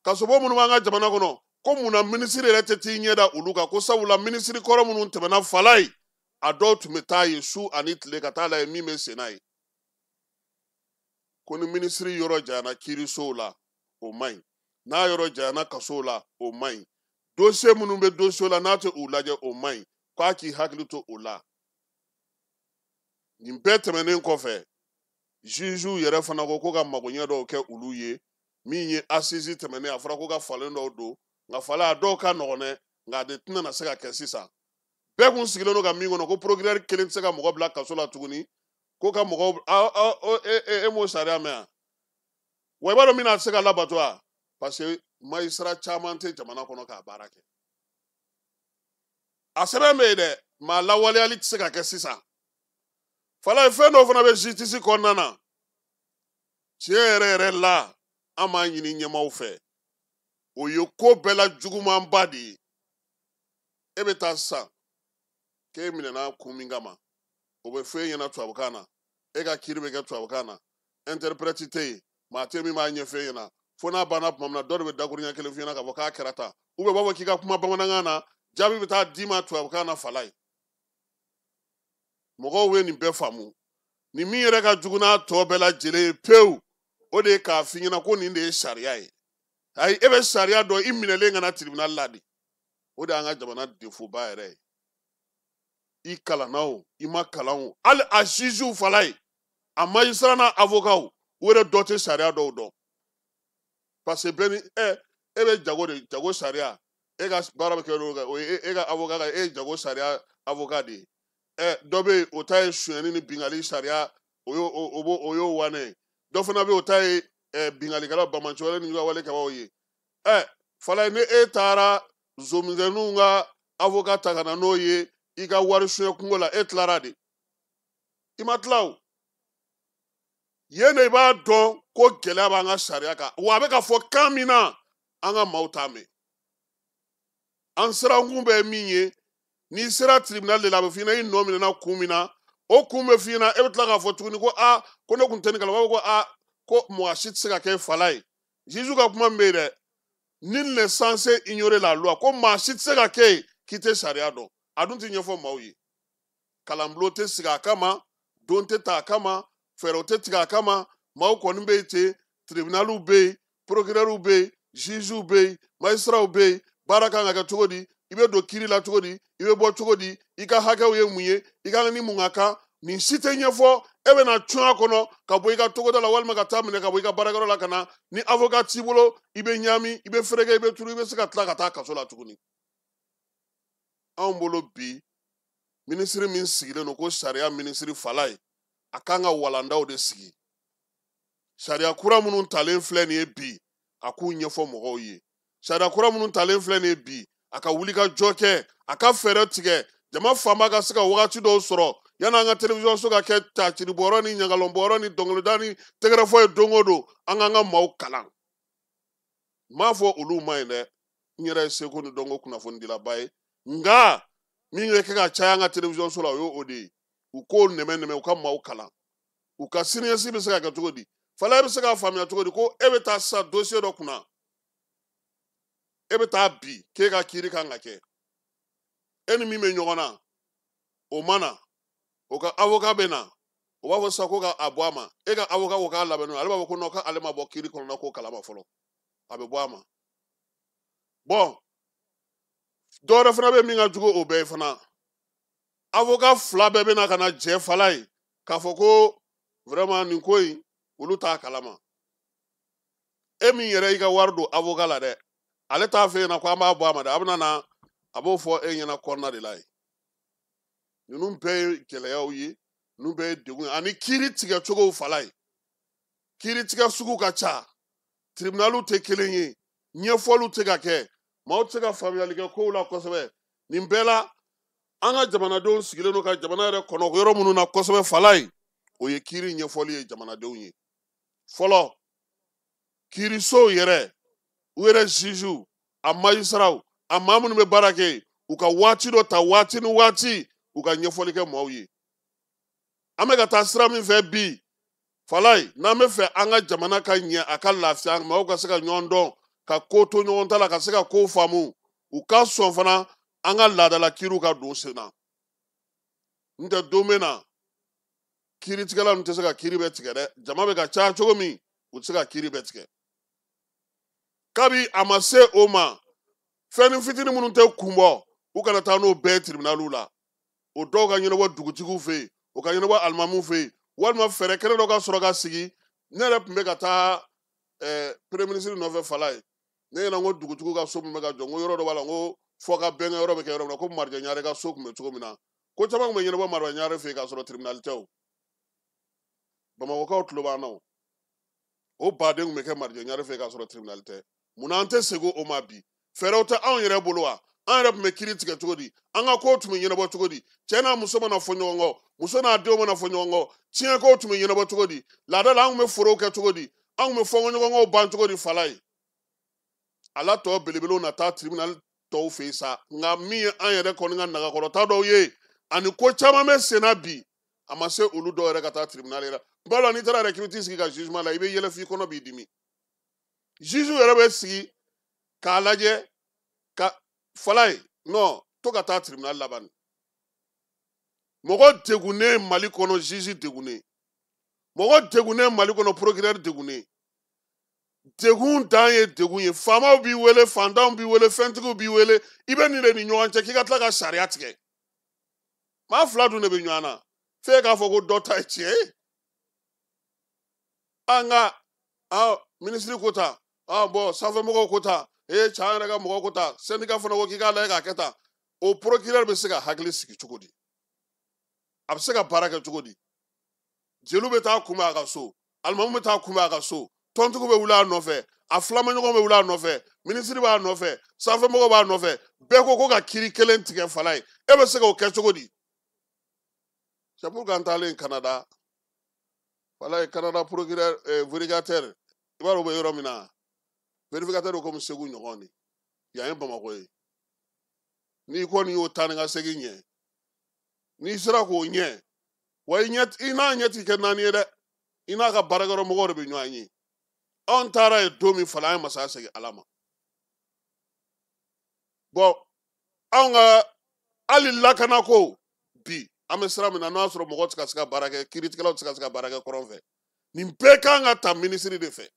kasobon minnu b'an ka jamana kɔnɔ ko munna minisiri yɛrɛ tɛ t'i ɲɛ da olu kan ko sabula minisiri kɔrɔ minnu tɛmɛna fala ye a dɔw tun bɛ taa yen su ani tile ka taa lajɛ min bɛ sen na ye. Ko ni minisiri yɔrɔ janyana kiirisow la o man ɲi n'a yɔrɔ janyana kasow la o man ɲi dossier minnu bɛ dossier la n'a tɛ u lajɛ o man ɲi k'a k'i hakili to o la. Nin bɛɛ tɛmɛnen kɔfɛ juges yɛrɛ fana ko ka magoɲɛ dɔw kɛ olu ye min ye assise tɛmɛnen a fɔra ko ka falen dɔw don nka falen a dɔw ka nɔgɔn dɛ nka a de tɛna na se ka kɛ sisan. Bɛɛ kun sigilen don ka min kɔnɔ ko procureur kelen tɛ se ka mɔgɔ bila kaso la tuguni ko ka mɔgɔw e m'o sariya mɛn yan wa i b'a dɔn min na a tɛ se ka labato wa parce que magistrat caman tɛ jamana kɔnɔ k'a baara kɛ. A sɛbɛn bɛ yen dɛ maa lawaleyali tɛ se ka kɛ sisan. Fala ye fɛn dɔw fana bɛ justice kɔnɔna na tiɲɛ yɛrɛ yɛrɛ la an b'a ɲini ɲɛmaaw fɛ o ye ko bɛɛ la jugumanba de ye. E bɛ taa sisan k'e minɛna kun min kama o bɛ fɔ e ɲɛna tubabukan na e ka kiiri bɛ kɛ tubabukan na interprète tɛ yen maa tɛ min b'a ɲɛfɔ e ɲɛna fo n'a banna tuma min na dɔ de bɛ dakuruɲɛ kelen f'i ɲɛna k'a fɔ k'a kɛra tan ou bien u b'a fɔ k'i ka kuma bamanankan na jaabi bɛ taa d'i ma tubabukan na fala ye. Mɔgɔw ye nin bɛɛ faamu ni min yɛrɛ ka jugu n'a tɔ bɛɛ lajɛlen ye pewu o de ye k'a f'i ɲɛna ko nin de ye sariya ye. Ayi e bɛ sariya dɔn i minɛlen ka na tribunal la de o de y'an ka jamana defoba yɛrɛ ye. I kalanna o i ma kalan o hali a juges fala ye a magistrat n'a avocat u yɛrɛ dɔ tɛ sariya dɔw dɔn parce que bɛɛ ni e bɛ jago de jago sariya e ka baara bɛ kɛ o ye e ka avocat ka e ye jago sariya avocat de ye. Dɔ bɛ yen o ta ye sonyɛni ni bingali sariya o y'o wanɛ ye dɔ fana bɛ yen o ta ye bingalikɛla bamaci wale ni wale kɛbaaw ye. Fala ye ni e taara zomisɛnninw ka avocat ta ka na n'o ye i ka wari suɲɛ kungo la e tilara de i ma tila o. Yen de i b'a dɔn ko gɛlɛya b'an ka sariya kan wa a bɛ ka fɔ kan min na an ka maaw t'a mɛn. An sirankun bɛ min ye n'i sera tribunal de la a bɛ f'i ɲɛna i nɔ minɛna kun min na o kun bɛ f'i ɲɛna e bɛ tila k'a fɔ tuguni ko aa ko ne kun tɛ nin kalama u b'a fɔ ko aa ko mɔgɔ si tɛ se ka kɛ fala ye. Juge ka kuma min bɛ yen dɛ nul n'est censé ignorer la loi ko maa si tɛ se ka kɛ yen k'i tɛ sariya dɔn a dun tɛ ɲɛfɔ maaw ye. Kalanbulon tɛ sigi a kama don tɛ ta a kama fɛɛrɛw tɛ tigɛ a kama maaw kɔni bɛ yen ten tribunaliw bɛ yen procureurw bɛ yen jugew bɛ yen magistrats bɛ yen baara kan ka kɛ cogo di i bɛ don kiiri la cogo di i bɛ bɔ cogo di i ka hakɛw ye mun ye i ka ni mun ka kan nin si tɛ ɲɛfɔ e bɛna cun a kɔnɔ ka bɔ i ka togoda la walima ka taa minɛ ka bɔ i ka baarakɛyɔrɔ la ka na ni avocat t'i bolo i bɛ ɲaami i bɛ fereke i bɛ turu i bɛ se ka tila ka taa kaso la tuguni. Anw bolo bi minisiri min sigilen don ko sariya minisiri fala ye a kan ka walandaw de sigi sariya kura minnu talen filɛ nin ye bi a k'u ɲɛfɔ mɔgɔw ye sariya kura minnu talen filɛ nin ye bi a ka wuli ka jɔ kɛ a ka fɛɛrɛ tigɛ jama fanba ka se ka wagati dɔw sɔrɔ yanni an ka télévision so ka kɛ taciribɔyɔrɔ ni ɲagalɔnbɔyɔrɔ ni dɔnkilida ni tɛgɛrɛfɔ ye don o don an k'an ka maaw kalan. N m'a fɔ olu ma ɲi dɛ n yɛrɛ ye seko ni dɔnko kunnafonidilaba ye nka Min bɛ kɛ ka caya an ka télévision so la, o y'o de ye. U k'o nɛmɛ nɛmɛ, u ka maaw kalan. U ka siniɲɛsigi bɛ se ka kɛ cogo di? Falaye bɛ se k'a faamuya cogo di ko e bɛ taa sisan dossier dɔ kunna, e bɛ taa bi k'e ka kiiri kan ka kɛ, e ni min bɛ ɲɔgɔn na o ma na, o ka avocat bɛ na, o b'a fɔ sisan ko ka a bɔ a ma, e ka avocat ko k'a labɛnnen don, ale b'a fɔ ko non, k'ale ma bɔ kiiri kɔnɔna ko kalama fɔlɔ, a bɛ bɔ a ma. Bon, dɔwɛrɛ fana bɛ min ka jugu o bɛɛ ye fana, avocat fila bɛɛ bɛ na ka na jɛ Falaye k'a fɔ ko vraiment nin ko in olu t'a kalama. E min yɛrɛ y'i ka wari don avocat la dɛ, ale t'a fɛ ɲɛna ko an b'a bɔ a ma dɛ, a bɛna na a b'o fɔ e ɲɛna kɔnɔna de la yen. Ninnu bɛɛ ye gɛlɛyaw ye, ninnu bɛɛ ye degun ye, ani kiiri tigɛ cogow Falaye. Kiiri tigɛ sugu ka ca, tribunaliw tɛ kelen ye, ɲɛfɔliw tɛ ka kɛ, maaw tɛ se ka faamuyali kɛ kow la kosɛbɛ. Nin bɛɛ la, an ka jamanadenw sigilen don ka jamana yɛrɛ kɔnɔ yɔrɔ minnu na kosɛbɛ Falaye, o ye kiiri ɲɛfɔli ye jamanadenw ye. Fɔlɔ, kiirisow yɛrɛ, u yɛrɛ jugew, a magistraw, a maa minnu bɛ baara kɛ yen, u ka waati dɔ ta waati ni waati, u ka ɲɛfɔli kɛ maaw ye. An bɛ ka taa sira min fɛ bi, Falaye, n'an bɛ fɛ an ka jamana ka ɲɛ, a ka lafiya, maaw ka se ka ɲɔgɔn dɔn, ka ko to ɲɔgɔn ta la, ka se ka kow faamu, u ka sɔn fana an ka laadala kiiriw ka don sen na. N tɛ don bɛ na, kiiritigɛla ninnu tɛ se ka kiiri bɛɛ tigɛ dɛ, jama bɛ ka caya cogo min, u tɛ se ka kiiri bɛɛ tigɛ. Kabi a ma se o ma, fɛn fitinin minnu tɛ kun bɔ, u kana taa n'o bɛɛ ye tribunaliw la. O dɔw ka ɲɛnabɔ dugutigiw fɛ yen, o ka ɲɛnabɔ alimamiw fɛ yen, walima fɛɛrɛ kɛnɛ dɔ ka sɔrɔ ka sigi. Ne yɛrɛ tun bɛ ka taa premier ministre nɔfɛ Falaye, ne ɲɛna ko dugutigiw ka so min bɛ ka jɔ, n ko yɔrɔ dɔ b'a la, n ko fɔ ka bɛnkɛ yɔrɔ bɛ kɛ yɔrɔ min na, ko Marijɛ Ɲare ka so tun bɛ cogo min na, ko caman tun bɛ ɲɛnabɔ Marijɛ Ɲare fɛ yen k'a sɔrɔ tribunal tɛ o. Bamakɔkaw tulo b'an na o. O baden tun bɛ kɛ Marijɛ Ɲare fɛ yen k'a sɔrɔ tribunal tɛ. Munna an tɛ segin o ma bi? Fɛɛrɛw tɛ anw yɛrɛ bolo wa? An yɛrɛ tun bɛ kiiri tigɛ cogo di? An ka kow tun bɛ ɲɛnabɔ cogo di? Cɛ n'a muso mana fɔ ɲɔgɔn kɔ, muso n'a denw mana fɔ ɲɔgɔn kɔ, tiɲɛkow tun bɛ ɲɛnabɔ cogo di? Laada la an tun bɛ forow kɛ cogo di? An tun bɛ fɔnkɔɲɔgɔnkɔw ban cogo di Falaye? A la tɔ belebelew na taa tribunal tɔw fɛ yen sa, nka min ye an yɛrɛ kɔni ka nagakɔrɔta dɔw ye, ani ko caman bɛ sen na bi, a ma se olu dɔw yɛrɛ ka taa tribunal yɛrɛ. N b'a dɔn n'i taara yɛrɛ k'i bɛ t'i sigi ka jugement la, i bɛ yɛlɛ f'i kɔnɔ b'i dimi. Juge yɛrɛ bɛ sigi k'a lajɛ ka Falaye, non, to ka taa tribunal laban. Mɔgɔ degunnen Mali kɔnɔ, juge degunnen, mɔgɔ degunnen Mali kɔnɔ, procureur degunnen. Degun dan ye degun ye. Faamaw b'i wele, fantanw b'i wele, fɛntigiw b'i wele, i bɛ nin de ni ɲɔgɔn cɛ k'i ka tila ka sariya tigɛ. Maa fila dun de bɛ ɲɔgɔn na, f'e k'a fɔ ko dɔ ta ye tiɲɛ ye. An ka minisiri ko ta, bɔn sanfɛmɔgɔw ko ta, cɛ an yɛrɛ ka mɔgɔw ko ta, syndicat fana ko k'i k'a lajɛ k'a kɛ tan. O procureur bɛ se ka hakili sigi cogo di? A bɛ se ka baara kɛ cogo di? Jeliw bɛ taa kunbɛn a ka so, alimamu bɛ taa kunbɛn a ka so, tɔntigiw bɛ wuli a nɔfɛ, a filamaɲɔgɔn bɛ wuli a nɔfɛ, minisiri b'a nɔfɛ, sanfɛmɔgɔw b'a nɔfɛ, bɛɛ ko ko ka kiiri kelen tigɛ Falaye. E bɛ se k'o kɛ cogo di? C'est pourquoi an taalen Canada, Falaye, Canada procureur vérificateur, i b'a dɔn o bɛ yɔrɔ min na, vérificateur bɛ komi Segu ɲɔgɔn de, yan ye Bamakɔ ye. N'i kɔni y'o taa ni ka segin ɲɛ, n'i sera k'o ɲɛ, wa i n'a ɲɛ t'i kɛ naani ye dɛ, i n'a ka baarakɛyɔrɔ mɔgɔw de bɛ ɲɔgɔn ye. Anw taara yen don min Falaye, an ye masaya segin Ala ma. Bɔn, anw ka hali lakanako bi, an bɛ sira min na, n'o y'a sɔrɔ mɔgɔ tɛ ka se ka baara kɛ, kiiritigɛlaw tɛ ka se ka baara kɛ kɔrɔn fɛ, nin bɛɛ kan ka ta minisiri de fɛ.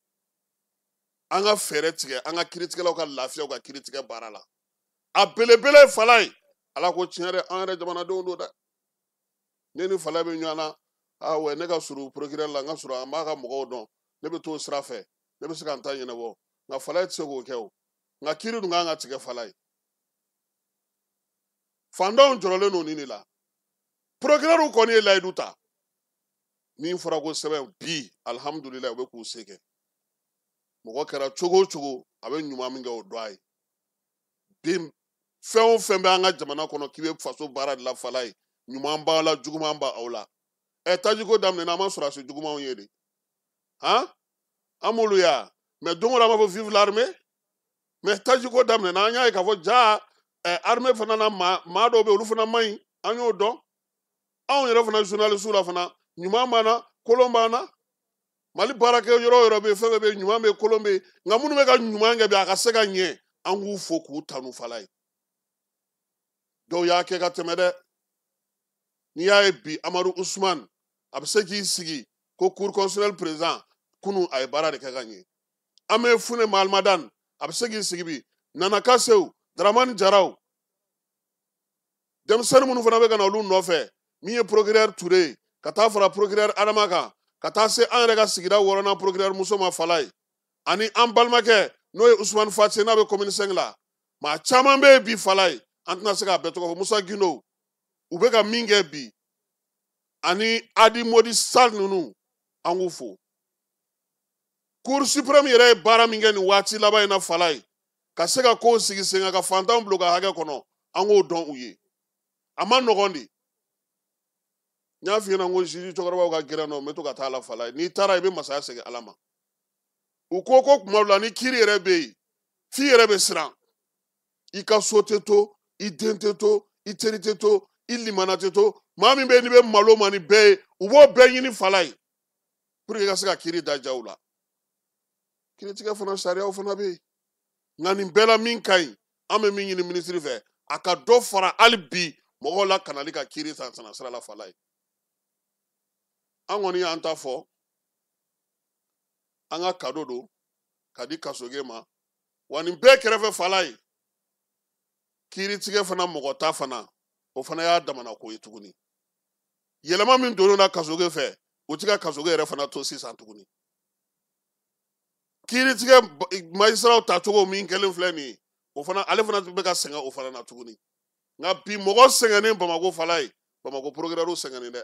An ka fɛɛrɛ tigɛ, an ka kiiritigɛlaw ka lafiya u ka kiiritigɛ baara la. A belebele Falaye, Ala ko tiɲɛ dɛ, an yɛrɛ jamanadenw don dɛ. Ne ni Falaye bɛ ɲɔgɔn na, wɛ, ne ka surun procureur la, n ka surun, an b'a ka mɔgɔw dɔn, ne bɛ t'o sira fɛ, ne bɛ se ka n ta ɲɛnabɔ. Nka Falaye tɛ se k'o kɛ o. Nka kiiri dun kan ka tigɛ Falaye. Fantanw jɔrɔlen don nin de la. Procureur kɔni ye layidu ta. Min fɔra ko sɛbɛn bi, alihamudulilayi, u bɛ k'u se kɛ. Mɔgɔ kɛra cogo o cogo, a bɛ ɲuman min kɛ o dɔn a ye. Bi fɛn o fɛn bɛ an ka jamana kɔnɔ k'i bɛ faso baara de la Falaye, ɲuman b'aw la, juguman b'aw la. Tajiko daminɛna, an ma sɔrɔdasi jugumanw ye de. Han? An m'olu ye wa? Mais don o don an b'a fɔ vive l'armée. Mais tajiko daminɛna, an y'a ye k'a fɔ ja Armée fana na maa dɔw bɛ olu fana man ɲi, an y'o dɔn. Anw yɛrɛ fana journaliste la fana, ɲuman b'an na, kolon b'an na. Mali baarakɛ yɔrɔ o yɔrɔ bɛ yen, fɛn fɛn bɛ yen, ɲuman bɛ yen, kolon bɛ yen. Nka minnu bɛ ka ɲuman kɛ bi, a ka se ka ɲɛ, an k'u fo k'u tanu fala ye. Dɔw y'a kɛ ka tɛmɛ dɛ. N'i y'a ye bi Amadu Usman a bɛ se k'i sigi ko cour constitutionnelle président, kunun a ye baara de kɛ ka ɲɛ. An bɛ Fune Mahamadan a bɛ se k'i sigi bi, Nana Kasew, Dramani Jaraw, denmisɛnnin minnu fana bɛ ka na olu nɔfɛ, min ye procureur Ture ye, ka taa fara procureur Adama kan, ka taa se an yɛrɛ ka sigida wɔɔrɔnan procureur muso ma Fala ye, ani an balimakɛ n'o ye Usumani Fati n'a bɛ commune 5 la. Maa caman bɛ yen bi Fala ye, an tɛna se k'a bɛɛ tɔgɔ fɔ. Musa Gindo, u bɛ ka min kɛ bi, ani Adi Modi Sall ninnu, an k'u fo. Cour suprême yɛrɛ ye baara min kɛ nin waati laban in na Fala ye, ka se ka kow sigi sen kan, ka fantanw bila u ka hakɛ kɔnɔ, an k'o dɔn u ye. A ma nɔgɔn de. N y'a f'i ɲɛna n ko juge cɛkɔrɔbaw ka gɛrɛn nɔ, n bɛ to ka taa la Fala ye. N'i taara i bɛ masaya segin Ala ma. U ko ko kuma dɔ la ni kiiri yɛrɛ bɛ yen, f'i yɛrɛ bɛ siran. I ka so tɛ to, i den tɛ to, i teri tɛ to, i limana tɛ to. Maa min bɛ yen n'i bɛ malo ma ni bɛɛ ye, u b'o bɛɛ ɲini Fala ye pour que i ka se ka kiiri da jaw la. Kiiritigɛ fana sariyaw fana bɛ yen. Nka nin bɛɛ la min ka ɲi, an bɛ min ɲini minisiri fɛ, a ka dɔ fara hali bi mɔgɔw la kanali ka kiiri san sana sira la Fala ye. An kɔni y'an ta fɔ, an ka kado don ka di Kasoge ma. Wa nin bɛɛ kɛrɛfɛ Fala ye, kiiritigɛ fana mɔgɔ ta fana, o fana y'a damana ko ye tuguni. Yɛlɛma min donna na Kasoge fɛ, o ti ka Kasoge yɛrɛ fana to sisan tuguni. Kiiritigɛ magistratw tacogo min kɛlen filɛ nin ye, o fana, ale fana bɛ ka sɛgɛn o fana na tuguni. Nka bi mɔgɔ sɛgɛnnen Bamakɔ Fala ye, Bamakɔ procureur sɛgɛnnen dɛ.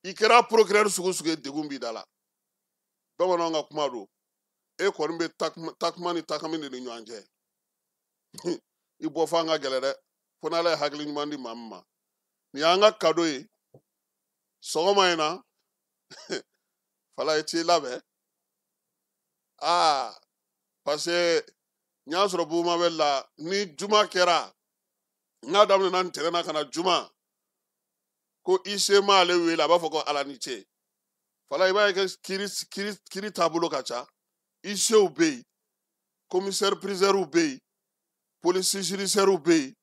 I kɛra procureur sugu sugu ye, degun b'i da la. Bamananw ka kuma don, e kɔni bɛ takuma ni takami de ni ɲɔgɔn cɛ. I bɔ f'an ka gɛlɛ dɛ, fo n'Ala ye hakili ɲuman di maa min ma. Nin y'an ka kado ye sɔgɔma in na. Fala ye t'i labɛn. Aa, parce que n y'a sɔrɔ Bumabel la, ni juma kɛra, n'a daminɛna ntɛnɛn na ka na juma, ko IC m'ale wele, a b'a fɔ ko Ala ni ce. Fala i b'a ye kɛ kiiri taabolo ka ca. ICw bɛ yen, commissaire priseur bɛ yen, police judiciaire bɛ yen,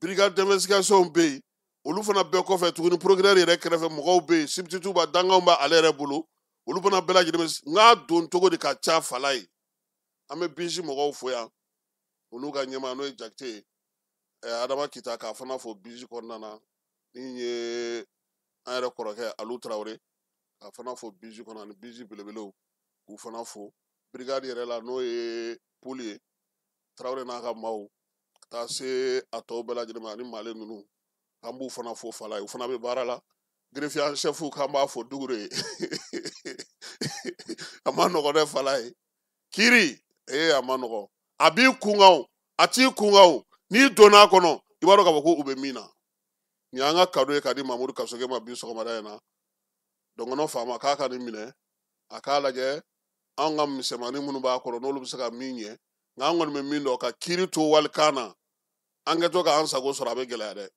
brigade d'investigation bɛ yen. Olu fana bɛɛ kɔfɛ tuguni, procureur yɛrɛ kɛrɛfɛ mɔgɔw bɛ yen, substitut b'a, danganw b'a ale yɛrɛ bolo. Olu fana bɛɛ lajɛlen bɛ n k'a don cogo de ka ca Fala ye. An bɛ bisi mɔgɔw fo yan, olu ka ɲɛmaa n'o ye Jakite ye, Adama Kita, k'a fana fo bisi kɔnɔna na. Min ye an yɛrɛ kɔrɔkɛ Alu Tarawele, k'a fana fo bisi kɔnɔ, ani bisi belebelew k'u fana fo. Brigade yɛrɛ la n'o ye Poli ye, Tarawele n'a ka maaw, ka taa se a tɔw bɛɛ lajɛlen ma, ani Male ninnu, an b'u fana fo Fala ye, u fana bɛ baara la. Greffier en chef k'an b'a fo Dugure ye. A ma nɔgɔn dɛ Fala ye. Kiiri, a ma nɔgɔn. A b'i kun kan o, a t'i kun kan o, n'i donna a kɔnɔ, i b'a dɔn k'a fɔ ko u bɛ min na. Nin y'an ka kado ye ka di Mamudu Kasoge ma bi sɔgɔmada in na. Dɔngɔnɔ faama k'a ka nin minɛ, a k'a lajɛ anw ka misɛnmanin minnu b'a kɔrɔ n'olu bɛ se ka min ɲɛ. Nka an kɔni bɛ min dɔn, ka kiiri to walikan na, an kɛtɔ k'an sago sɔrɔ, a bɛ gɛlɛya dɛ.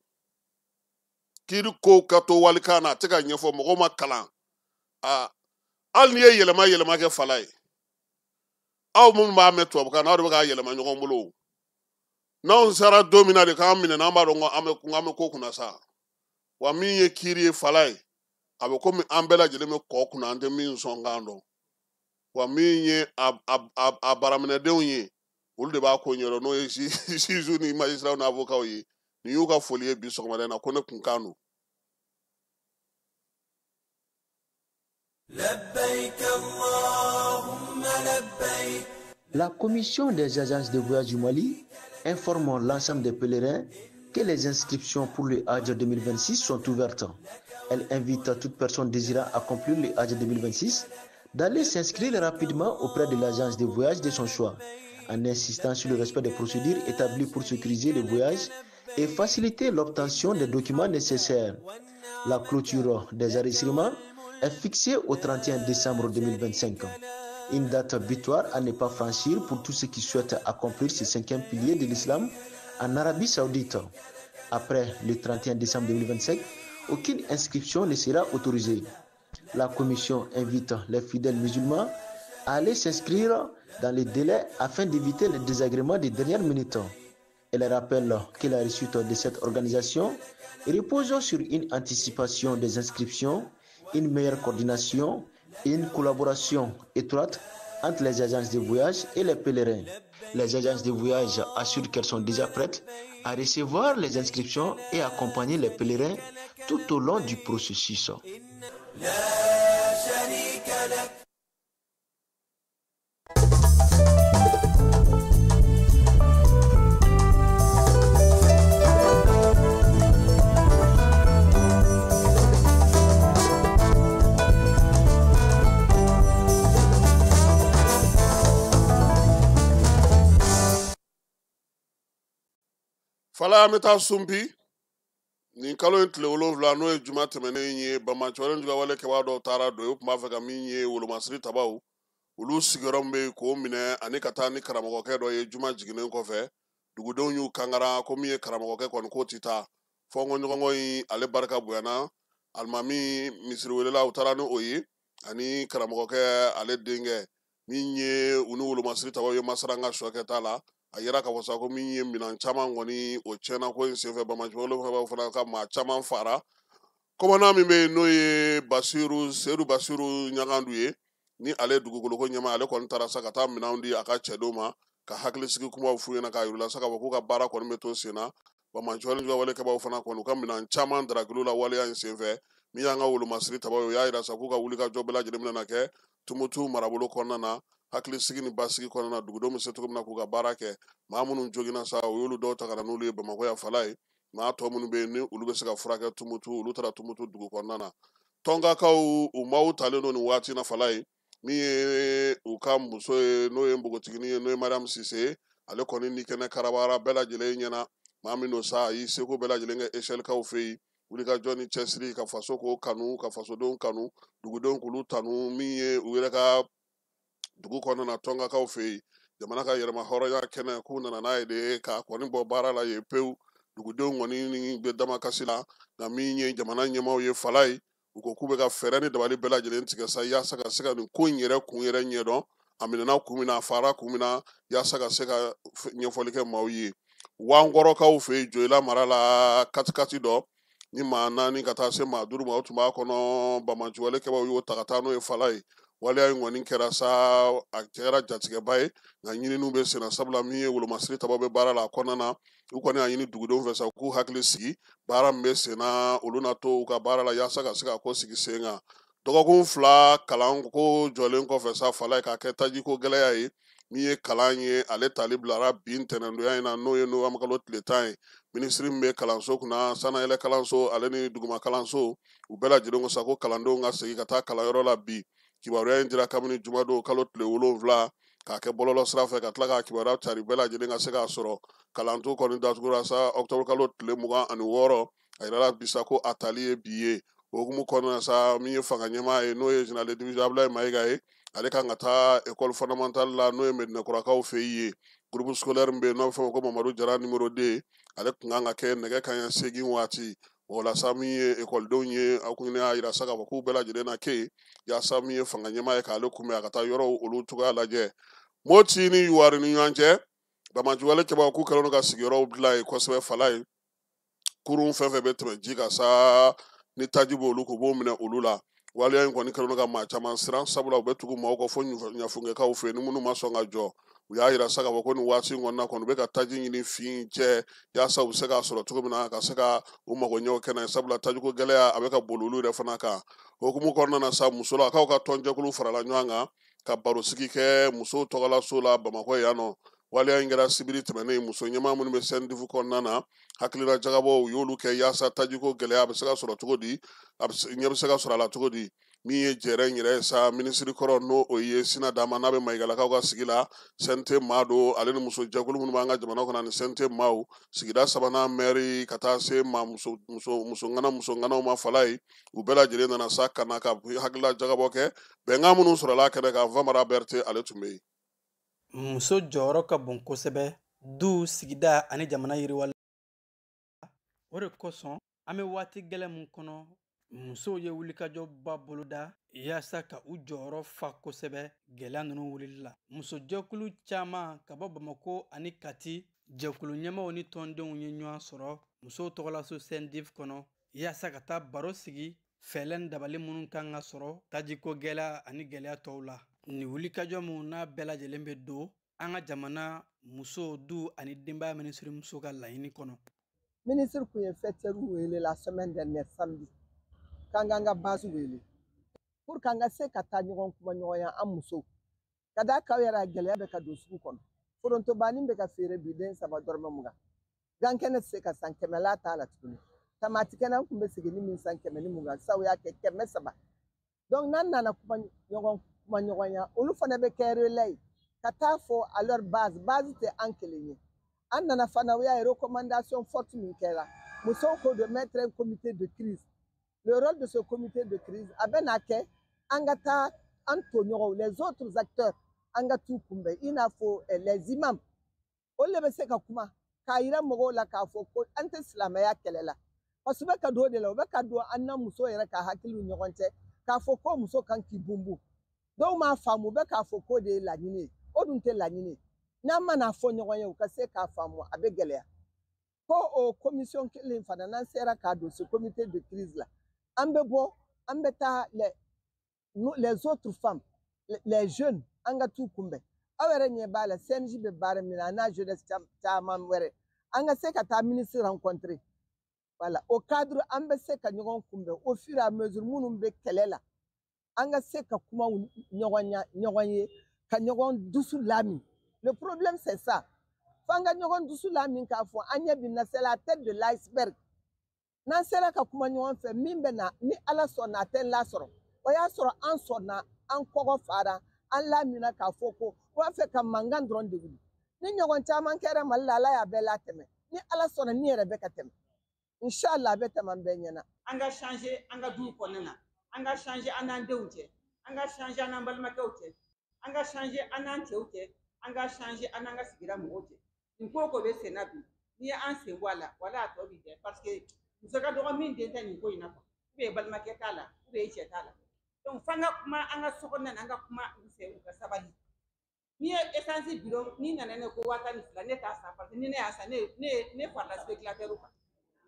Kiiri kow ka to walikan na, a tɛ ka ɲɛfɔ, mɔgɔw ma kalan. Aa, hali n'i ye yɛlɛma yɛlɛma kɛ Fala ye, aw minnu b'a mɛn tubabukan na, aw de bɛ k'a yɛlɛma ɲɔgɔn bolo. N'anw sera don min na de k'an minɛ, n'an b'a dɔn ko an bɛ ko kunna sa. Wa min ye kiiri ye Fala ye, a bɛ komi an bɛɛ lajɛlen bɛ kɔ kunna, an tɛ min sɔn k'an dɔn. Wa min ye a baraminɛdenw ye, olu de b'a ko ɲɛdɔn, n'o ye juge ni magistrat ni avocat ye. Nin y'u ka foli ye bi sɔgɔmada in na, ko ne kun kan don. La commission des agences de voyage du Mali informe l'ensemble des pèlerins que les inscriptions pour le Hajj 2026 sont ouvertes. Elle invite toute personne désirant accomplir le Hajj 2026 d'aller s'inscrire rapidement auprès de l'agence de voyage de son choix, en insistant sur le respect des procédures établies pour sécuriser le voyage et faciliter l'obtention des documents nécessaires. La clôture des enregistrements est fixée au 31 décembre 2025. Une date butoir à ne pas franchir pour tous ceux qui souhaitent accomplir ce cinquième pilier de l'islam en Arabie Saoudite. Après le 31 décembre 2025, aucune inscription ne sera autorisée. La commission invite les fidèles musulmans à aller s'inscrire dans les délais afin d'éviter les désagréments des dernières minutes. Elle rappelle que la réussite de cette organisation repose sur une anticipation des inscriptions, une meilleure coordination et une collaboration étroite entre les agences de voyage et les pèlerins. Les agences de voyage assurent qu'elles sont déjà prêtes à recevoir les inscriptions et accompagner les pèlerins tout au long du processus. Fala an bɛ taa Sunpi nin kalo in tile 7, n'o ye juma tɛmɛnen ye. Banbaanciwale jugawale kɛbaa dɔw taara don, u tun b'a fɛ ka min ye wolomasiri tabaw olu sigiyɔrɔ min bɛ yen k'o minɛ ani ka taa ni karamɔgɔkɛ dɔ ye. Juma jiginnen kɔfɛ, dugudenw y'u kankara ko min ye karamɔgɔkɛ kɔni k'o tɛ taa fɔ ɲɔgɔnkɔ in ale barika bonyana. Alimami misiriwelela u taara ni o ye ani karamɔgɔkɛ ale denkɛ min ye u ni wolomasiri tabaw ye masaranga sɔ kɛta la. A yira k'a fɔ sa ko min ye minɛn caman kɔni o tiɲɛna ko in senfɛ. Banbaanciwale fana ka maa caman fara. Commandant min bɛ yen, n'o ye Basiru Sedu Basiru Ɲagandu ye, ni ale dugukoloko ɲɛmaa, ale kɔni taara sa ka taa minɛnw di a ka cɛdenw ma ka hakilisigi kumaw f'u ɲɛna k'a yir'u la sa k'a fɔ k'u ka baara kɔni bɛ to sen na. Banbaanciwale jugawale kɛbaaw fana kɔni, u ka minɛn caman darakiliw la waleya in senfɛ. Min y'an ka wolomasiri tabaw ye, o y'a yira sa k'u ka wulikajɔ bɛɛ lajɛlen bɛna kɛ Tumutu marabolo kɔnɔna na, hakilisigi ni basigi kɔnɔna na, dugudenw bɛ se cogo min na k'u ka baara kɛ. Maa minnu joginna sa, u y'olu dɔw ta ka na n'olu ye Bamakɔ yan fala ye. Maa tɔ minnu bɛ yen ni olu bɛ se ka furakɛ Tumutu, olu taara Tumutu dugu kɔnɔna na. Tɔnkakaw u maaw talen don nin waati na fala ye. Min ye u ka muso ye, n'o ye npogotiginin ye, n'o ye Mariam Sise ye, ale kɔni ni kɛnɛ karabara bɛɛ lajɛlen ɲɛna. Maa min don sa, a y'i seko bɛɛ lajɛlen kɛ échelle-kaw fɛ yen, wulikajɔ ni cɛsiri, ka faso k'o kanu, ka fasodenw kanu, dugudenw k'olu tanu. Min ye u yɛrɛ ka dugu kɔnɔna na, tɔnkakaw fɛ yen, jamana ka yɛrɛma hɔrɔnya kɛnɛ k'u nana n'a ye de k'a kɔni bɔ baara la yen pewu. Dugudenw kɔni ni bɛ damakasi la. Nka min ye jamana ɲɛmaaw ye fala ye, u ko k'u bɛ ka fɛɛrɛ ni dabali bɛɛ lajɛlen tigɛ sa yaasa ka se ka nin ko in yɛrɛ kun yɛrɛ ɲɛdɔn, a minɛna kun min na, a fara kun min na, yaasa ka se ka ɲɛfɔli kɛ maaw ye. Wankɔrɔkaw fɛ yen, Joyila mara la, katikati dɔ ni maa 4 ka taa se maa 5 ma, o tun b'a kɔnɔ. Banbaanciwale kɛbaaw y'o ta ka taa n'o ye fala ye. Waleya in kɔni kɛra sa, a kɛra jatigɛba ye, nka ɲininiw bɛ senna, sabula min ye wolomasiri tabaw bɛ baara la a kɔnɔna na. U kɔni y'a ɲini dugudenw fɛ sa k'u hakili sigi, baara min bɛ senna, olu na to u ka baara la yaasa ka se ka ko sigi sen kan. Dɔgɔkun 2 kalanko jɔlen kɔfɛ sa fala ye, k'a kɛ tajiko gɛlɛya ye, min ye kalan ye, ale tali bilara bi ntɛnɛndonya in na, n'o ye nowanburu kalo tile 10 ye. Minisiri min bɛ kalanso kunna, sanayɛlɛ kalanso ale ni duguma kalanso, u bɛɛ lajɛlen ko sa ko kalandenw ka segin ka taa kalanyɔrɔ la bi. Kibaruya in dira kabini jumadon kalo tile 7, k'a kɛ bɔlɔlɔ sira fɛ, ka tila k'a kibaruya cari bɛɛ lajɛlen ka se k'a sɔrɔ. Kalanto kɔni datugura sa ɔkutɔburu kalo tile 26. A yirala bi sa ko a tali ye bi ye. O hukumu kɔnɔna sa, min ye fanga ɲɛmaa ye, n'o ye général de division Abdoulaye Mayiga ye, ale kan ka taa école fondamentale la, n'o ye Medinɛkurakaw fɛ yen, groupe scolaire min bɛ yen n'o bɛ fɔ o ma ko Mamadu Jara numéro 2. Ale tun kan ka kɛ nɛgɛ kanɲɛ 8 waati. O la sa, min ye ekɔlidenw ye, aw kun y'a yira sa k'a fɔ k'u bɛɛ lajɛlen na kɛ yen yaasa min ye fanga ɲɛmaa ye k'ale kunbɛn, a ka taa yɔrɔw olu cogoya lajɛ. Moti ni Yuwari ni ɲɔgɔn cɛ, banbaanciwale kɛbaaw k'u kɛlen don ka sigiyɔrɔw dilan yen kosɛbɛ fala ye. Kurun fɛn fɛn bɛ tɛmɛ ji kan sa, ni taji b'olu k'u b'o minɛ olu la. Waleya in kɔni kɛlen don ka maa caman siran, sabula u bɛ tugu maaw kɔ fo ɲafunkɛkaw fɛ yen. Ni minnu ma sɔn ka jɔ, u y'a yira sa k'a fɔ ko nin waati in kɔnɔna kɔni, u bɛ ka taji ɲini fin cɛ yaasa u bɛ se k'a sɔrɔ cogo min na ka se ka u mago ɲɛw kɛ n'a ye, sabula tajiko gɛlɛya a bɛ ka boli olu yɛrɛ fana kan. Hukumu kɔnɔna na sa, musolakaw ka tɔnjɛkulu farala ɲɔgɔn kan ka barosigi kɛ musow tɔgɔlaso la Bamakɔ yan nɔ. Waleya in kɛra sibiri tɛmɛnen. Muso ɲɛmaa minnu bɛ CENDIF kɔnɔna na, hakilina jagabɔw u y'olu kɛ yaasa tajiko gɛlɛya a bɛ se ka sɔrɔ cogo di, a ɲɛ bɛ se ka sɔrɔ a la cogo di. Min ye jɛrɛ in yɛrɛ ye sa, minisiri kɔrɔ, n'o o ye Sina Dama, n'a bɛ Mayigalakaw ka sigi la, CNT maa don, ale ni muso jɛkulu minnu b'an ka jamana kɔnɔ ani CNT maaw, sigida sabanan mɛri, ka taa se maa muso muso muso ŋana muso ŋanaw ma fala ye, u bɛɛ lajɛlen nana sa ka na ka hakilila jagabɔ kɛ. Bɛnkan minnu sɔrɔla a kɛnɛ kan, Famara Berete ale tun bɛ yen. Muso jɔyɔrɔ ka bon kosɛbɛ. Du, sigida ani jamana yiriwali. O de kosɔn an bɛ waati gɛlɛn mun kɔnɔ, musow ye wulikajɔba boloda yaasa ka u jɔyɔrɔ fa kosɛbɛ gɛlɛya ninnu wulili la. Musojɛkulu caman ka bɔ Bamako ani Kati, jɛkulu ɲɛmaw ni tɔndenw ye ɲɔgɔn sɔrɔ musow tɔgɔlaso CENDIV kɔnɔ yaasa ka taa baro sigi fɛɛlɛ ni dabali minnu kan ka sɔrɔ tajiko gɛlɛya ani gɛlɛya tɔw la. Nin wulikajɔ minnu n'a bɛɛ lajɛlen bɛ don an ka jamana muso, du ani denbaya minisiri muso ka laɲini kɔnɔ. Ministre kun ye faîtièrew wele la semaine dernière samedi, k'an k'an ka base wele pour k'an ka se ka taa ɲɔgɔn kuma ɲɔgɔnya an musow ka d'a kan yɛrɛ a gɛlɛya bɛ ka don sugu kɔnɔ. Forontobani bɛ ka feere bi den 3 dɔrɔmɛ 20, gan kɛnɛ tɛ se ka san 100 la t'a la tuguni, tamati kɛnɛ an kun bɛ segin ni min san 120, sisan o y'a kɛ 300. Donc n'an nana kuma ɲɔgɔn kuma ɲɔgɔnya, olu fana bɛ kɛ relais ye ka taa fɔ à leur base. Base tɛ an kelen ye. An nana fana, o y'a ye recommandation forte min kɛra musow ko de mettre un comité de crise. Le rôle de ce comité de crise, a bɛ n'a kɛ an ka taa an tɔɲɔgɔnw, les autres acteurs, an ka t'u kunbɛn, i n'a fɔ les imams. Olu de bɛ se ka kuma k'a yira mɔgɔw la k'a fɔ ko an tɛ silamɛya kɛlɛ la, parce que u bɛ ka don o de la, u bɛ ka don an na muso yɛrɛ ka hakiliw ɲɔgɔn cɛ k'a fɔ ko muso kan k'i bunbun. Dɔw m'a faamu, u bɛ k'a fɔ k'o de ye laɲini ye, o dun tɛ laɲini ye. N'an mana fɔ ɲɔgɔn ye, u ka se k'a faamu, a bɛ gɛlɛya. Ko o commission kelen fana, n'an sera k'a don ce comité de crise la, an bɛ bɔ, an bɛ taa les autres femmes, les jeunes, an ka t'u kunbɛn. Aw yɛrɛ ɲɛ b'a la, CNJ bɛ baara min na, a n'a jeunesse caman wɛrɛ, an ka se ka taa ministre rencontrer. Voilà, au cadre an bɛ se ka ɲɔgɔn kunbɛn au fur et à mesure minnu bɛ kɛlɛ la, an ka se ka kuma ɲɔgɔn ye, ka ɲɔgɔn dusu lamin. Le problème, c'est ça. F'an ka ɲɔgɔn dusu lamin k'a fɔ an ɲɛ bi na, c'est la tête de l'iceberg. N'an sera ka kuma ɲɔgɔn fɛ, min bɛ na ni Ala sɔnna, a tɛ n lasɔrɔ. O y'a sɔrɔ an sɔnna, an kɔgɔ fara, an lamina k'a fɔ ko u b'a fɛ ka mankan dɔrɔn de wuli. Ni ɲɔgɔn caman kɛra Mali la, Ala y'a bɛɛ latɛmɛ. Ni Ala sɔnna, ni yɛrɛ bɛ ka tɛmɛ, inshallah a bɛ tɛmɛ an bɛɛ ɲɛna. An ka changer an ka duw kɔnɔna na, an ka changer an n'an denw cɛ, an ka changer an n'an balimakɛw cɛ, an ka changer an n'an cɛw cɛ, an ka changer an n'an ka sigida mɔgɔw cɛ. Nin ko o ko bɛ sen na bi, n'i ye an sen bɔ a la, wala a tɔ b'i jɛ, parce que muso ka dɔgɔ min den tɛ nin ko in na quoi, ou bien balimakɛ t'a la, ou bien cɛ t'a la. Donc f'an ka kuma an ka so kɔnɔna na, an ka kuma u fɛ, u ka sabali. N'i ye essence bidon, n'i nana ne ko 12,000, ne t'a san, parce que ni ne y'a san, ne farala spéculateur kan.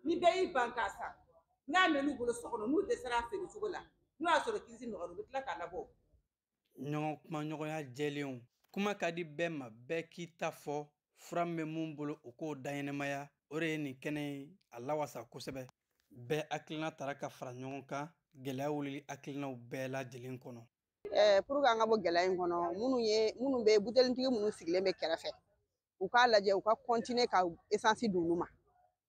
Ni bɛɛ y'i ban k'a san, n'a mɛn'u bolo so kɔnɔ, n'u dɛsɛra a feere cogo la, n'o y'a sɔrɔ crise nɔgɔyara, u bɛ tila k'a labɔ. Ɲɔgɔn kumaɲɔgɔnya jɛlenw, kuma ka di bɛɛ ma, bɛɛ k'i ta fɔ, fura min bɛ mun bolo, o k'o daɲɛnɛmaya. O de ye nin kɛnɛ ye a lawasa kosɛbɛ. Bɛɛ hakilina tara ka fara ɲɔgɔn kan gɛlɛya wulili hakilinaw bɛɛ lajɛlen kɔnɔ. Pour que an ka bɔ gɛlɛya in kɔnɔ, minnu ye minnu bɛ butelintigi minnu sigilen bɛ kɛrɛfɛ, u k'a lajɛ u ka continuer ka essence d'olu ma,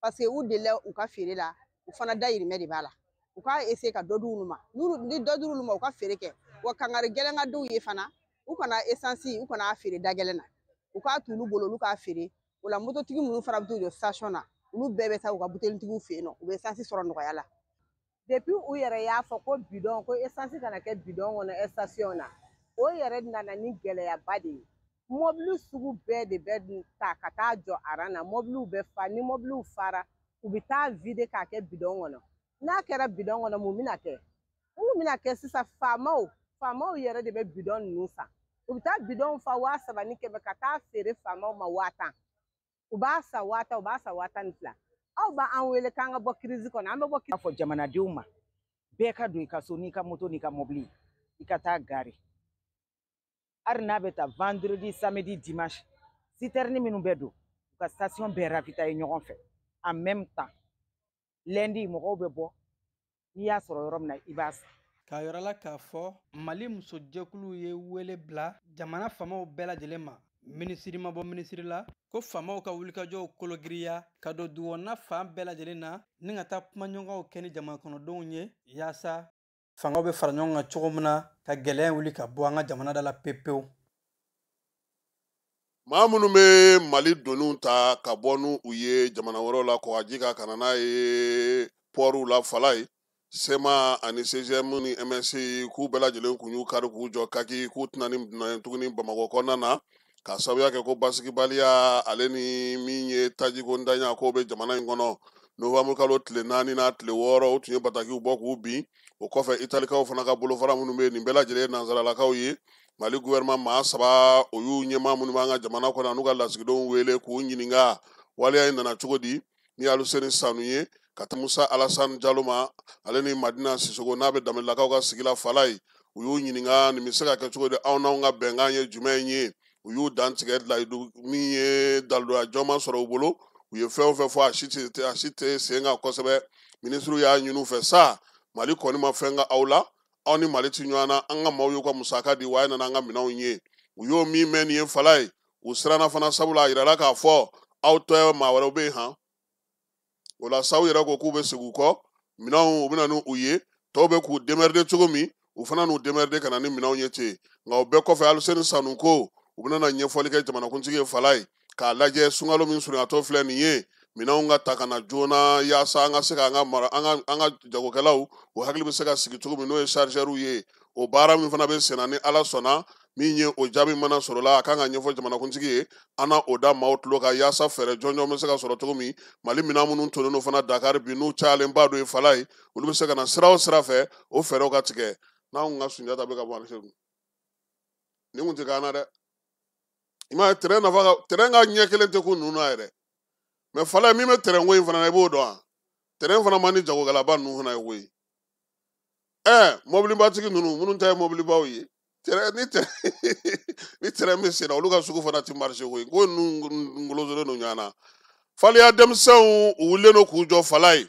parce que u delila u ka feere la, u fana dayirimɛ de b'a la. U k'a essayer ka dɔ d'olu ma, ni dɔ dir'olu ma, u ka feere kɛ. Wa kangari gɛlɛn ka d'u ye fana, u kana essence, u kana feere da gɛlɛn na, u k'a t'olu bolo, olu k'a feere. O la mototigi minnu fana bɛ t'u jɔ station na, olu bɛɛ bɛ taa u ka butelintigiw fɛ yen nɔ, u bɛ essence sɔrɔ nɔgɔya la. Depuis u yɛrɛ y'a fɔ ko bidon, ko essence kana kɛ bidon kɔnɔ station na, o yɛrɛ nana ni gɛlɛyaba de ye. Mɔbili sugu bɛɛ de bɛ ta ka taa jɔ aran na, mɔbiliw bɛ fa. Ni mɔbiliw fara, u bɛ taa vider k'a kɛ bidon kɔnɔ. N'a kɛra bidon kɔnɔ, mun bɛna kɛ? Mun bɛna kɛ sisan? Faamaw yɛrɛ de bɛ bidon ninnu san. U bɛ taa bidon fa 3100 ka taa feere faamaw ma 10,000. U b'a san 10,000, u b'a san 12,000. Aw b'an wele k'an ka bɔ crise kɔnɔ, an bɛ bɔ. A fɔ jamanadenw ma, bɛɛ ka don i ka so n'i ka moto n'i ka mobili, i ka taa gare. Hali n'a bɛ taa vendredi, samedi, dimanche, citerne minnu bɛ don, u ka station bɛɛ ravitailler ɲɔgɔn fɛ en même temps. Lundi mɔgɔw bɛ bɔ, n'i y'a sɔrɔ yɔrɔ min na, i b'a san. K'a yɔrɔ la k'a fɔ Mali musojɛkulu ye wele bila jamana faamaw bɛɛ lajɛlen ma, minisiri ma bɔ minisiri la, ko faamaw ka wulikajɔw kologiriya ka don dugukɔnɔna fan bɛɛ lajɛlen na, ni ka taa kumaɲɔgɔnw kɛ ni jamana kɔnɔdenw ye, yaasa fangaw bɛ fara ɲɔgɔn kan cogo min na ka gɛlɛya wuli ka bɔ an ka jamana da la pepewu. Maa minnu bɛ Mali doniw ta ka bɔ n'u ye jamana wɛrɛw la kɔgɔji kan ka na n'a ye pɔriw la, fala ye SEMA ani CGM ni MSC, k'u bɛɛ lajɛlen kun y'u kari k'u jɔ kaki, k'u tɛna ni dunan ye tuguni Bamakɔ kɔnɔna na. K'a sababuya kɛ ko basigibaliya ale ni min ye tajiko ntanya k'o bɛ jamana in kɔnɔ. Novembre kalo tile 4 n'a tile 6 o tun ye batakiw bɔ k'u bin. O kɔfɛ Italikaw fana ka bolofara minnu bɛ yen, nin bɛɛ lajɛlen ye nansaralakaw ye. Mali gouvernement maa 3 o y'u ɲɛmaa minnu b'an ka jamana kɔnɔ an'u ka lasigidenw wele k'u ɲininka waleya in nana cogo di. Ni Aluseni Sanu ye ka taa Musa Alasani Jalo ma, ale ni Madina Sisoko n'a bɛ Danbelelakaw ka sigi la Falaye, u y'u ɲininka nin bɛ se ka kɛ cogo di, aw n'anw ka bɛnkan ye jumɛn ye. U y'u dantigɛ layidu min ye daliluya jɔman sɔrɔ u bolo. U ye fɛn o fɛn fɔ a si tɛ sen kan kosɛbɛ. Minisiriw y'a ɲini u fɛ sa, Mali kɔni ma fɛn ka aw la, aw ni Mali ti ɲɔgɔn na, an ka maaw y'u ka musaka di wa a nana an ka minɛnw ye. U y'o min mɛn nin ye Falaye, u siranna fana sabula a yirala k'a fɔ aw tɛ maa wɛrɛw bɛ yen han. O la sa u yɛrɛ ko k'u bɛ segin u kɔ, minɛnw u bɛ na n'u ye, tɔw bɛ k'u démerder cogo min, u fana n'u démerder ka na ni minɛnw ye ten. Nka o bɛɛ kɔfɛ Aluseni Sanu ko u bɛna na ɲɛfɔli kɛ jamanakuntigi ye Falaye, k'a lajɛ sunkalo min surunyatɔ filɛ nin ye, minɛnw ka ta ka na joona yaasa an ka se k'an ka mara, an ka jagokɛlaw o hakili bɛ se ka sigi cogo min, n'o ye chargeurs ye. O baara min fana bɛ senna ni Ala sɔnna, min ye o jaabi mana sɔrɔ la, a kan ka ɲɛfɔ jamanakuntigi ye, an na o da maaw tulo kan yaasa fɛɛrɛ jɔnjɔn bɛ se ka sɔrɔ cogo min. Mali minɛn minnu tonnen don fana Dakar bi, n'u cayalenba don ye Falaye, olu bɛ se ka na sira o sira fɛ, o fɛɛrɛw ka tigɛ. N'anw ka Sunjata bɛ ka bɔ Aliseri, nin kun tɛ k'an na dɛ. I m'a ye terrain nafa ka, terrain ka ɲɛ kelen tɛ ko ninnu na yɛrɛ. Mais Falaye min bɛ terrain ko in fana na, i b'o dɔn wa? Terrain fana man di jagokɛlaba ninnu fana ye koyi. Mɔbilibatigi ninnu minnu ta ye mɔbilibaw ye, terrain ni terrain ni terrain bɛ sen na, olu ka sugu fana ti marché koyi. Ko ninnu ngolozolen don ɲɔgɔn na. Faleya denmisɛnw u wulilen don k'u jɔ Falaye,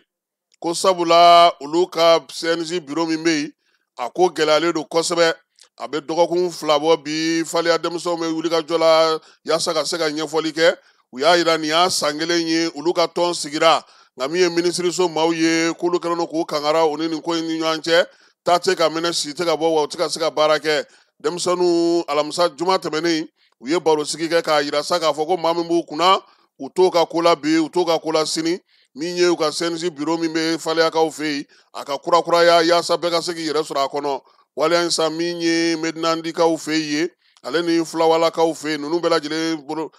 ko sabula olu ka CNJ bureau min bɛ yen, a ko gɛlɛyalen don kosɛbɛ. A bɛ dɔgɔkun 2 bɔ bi, Faleya denmisɛnw bɛ wuli ka jɔ la yaasa ka se ka ɲɛfɔli kɛ. U y'a yira nin y'a san 1 ye olu ka tɔn sigira, nka min ye minisiriso maaw ye k'olu kɛlen don k'u kankara u ni nin ko in ni ɲɔgɔn cɛ. Ta tɛ ka minɛ, si tɛ ka bɔ, wa u tɛ ka se ka baara kɛ. Denmisɛnninw alamisa juma tɛmɛnen u ye barosigi kɛ k'a yira sa k'a fɔ ko maa min b'u kunna, u t'o ka ko la bi, u t'o ka ko la sini. Min ye u ka CNJ bureau min bɛ Faleyakaw fɛ yen, a ka kurakuraya yaasa bɛɛ ka se k'i yɛrɛ sɔrɔ a kɔnɔ. Waleya in sa min ye Medinandikaw fɛ yen, ale ni Fulawalakaw fɛ yen, ninnu bɛɛ lajɛlen bolo,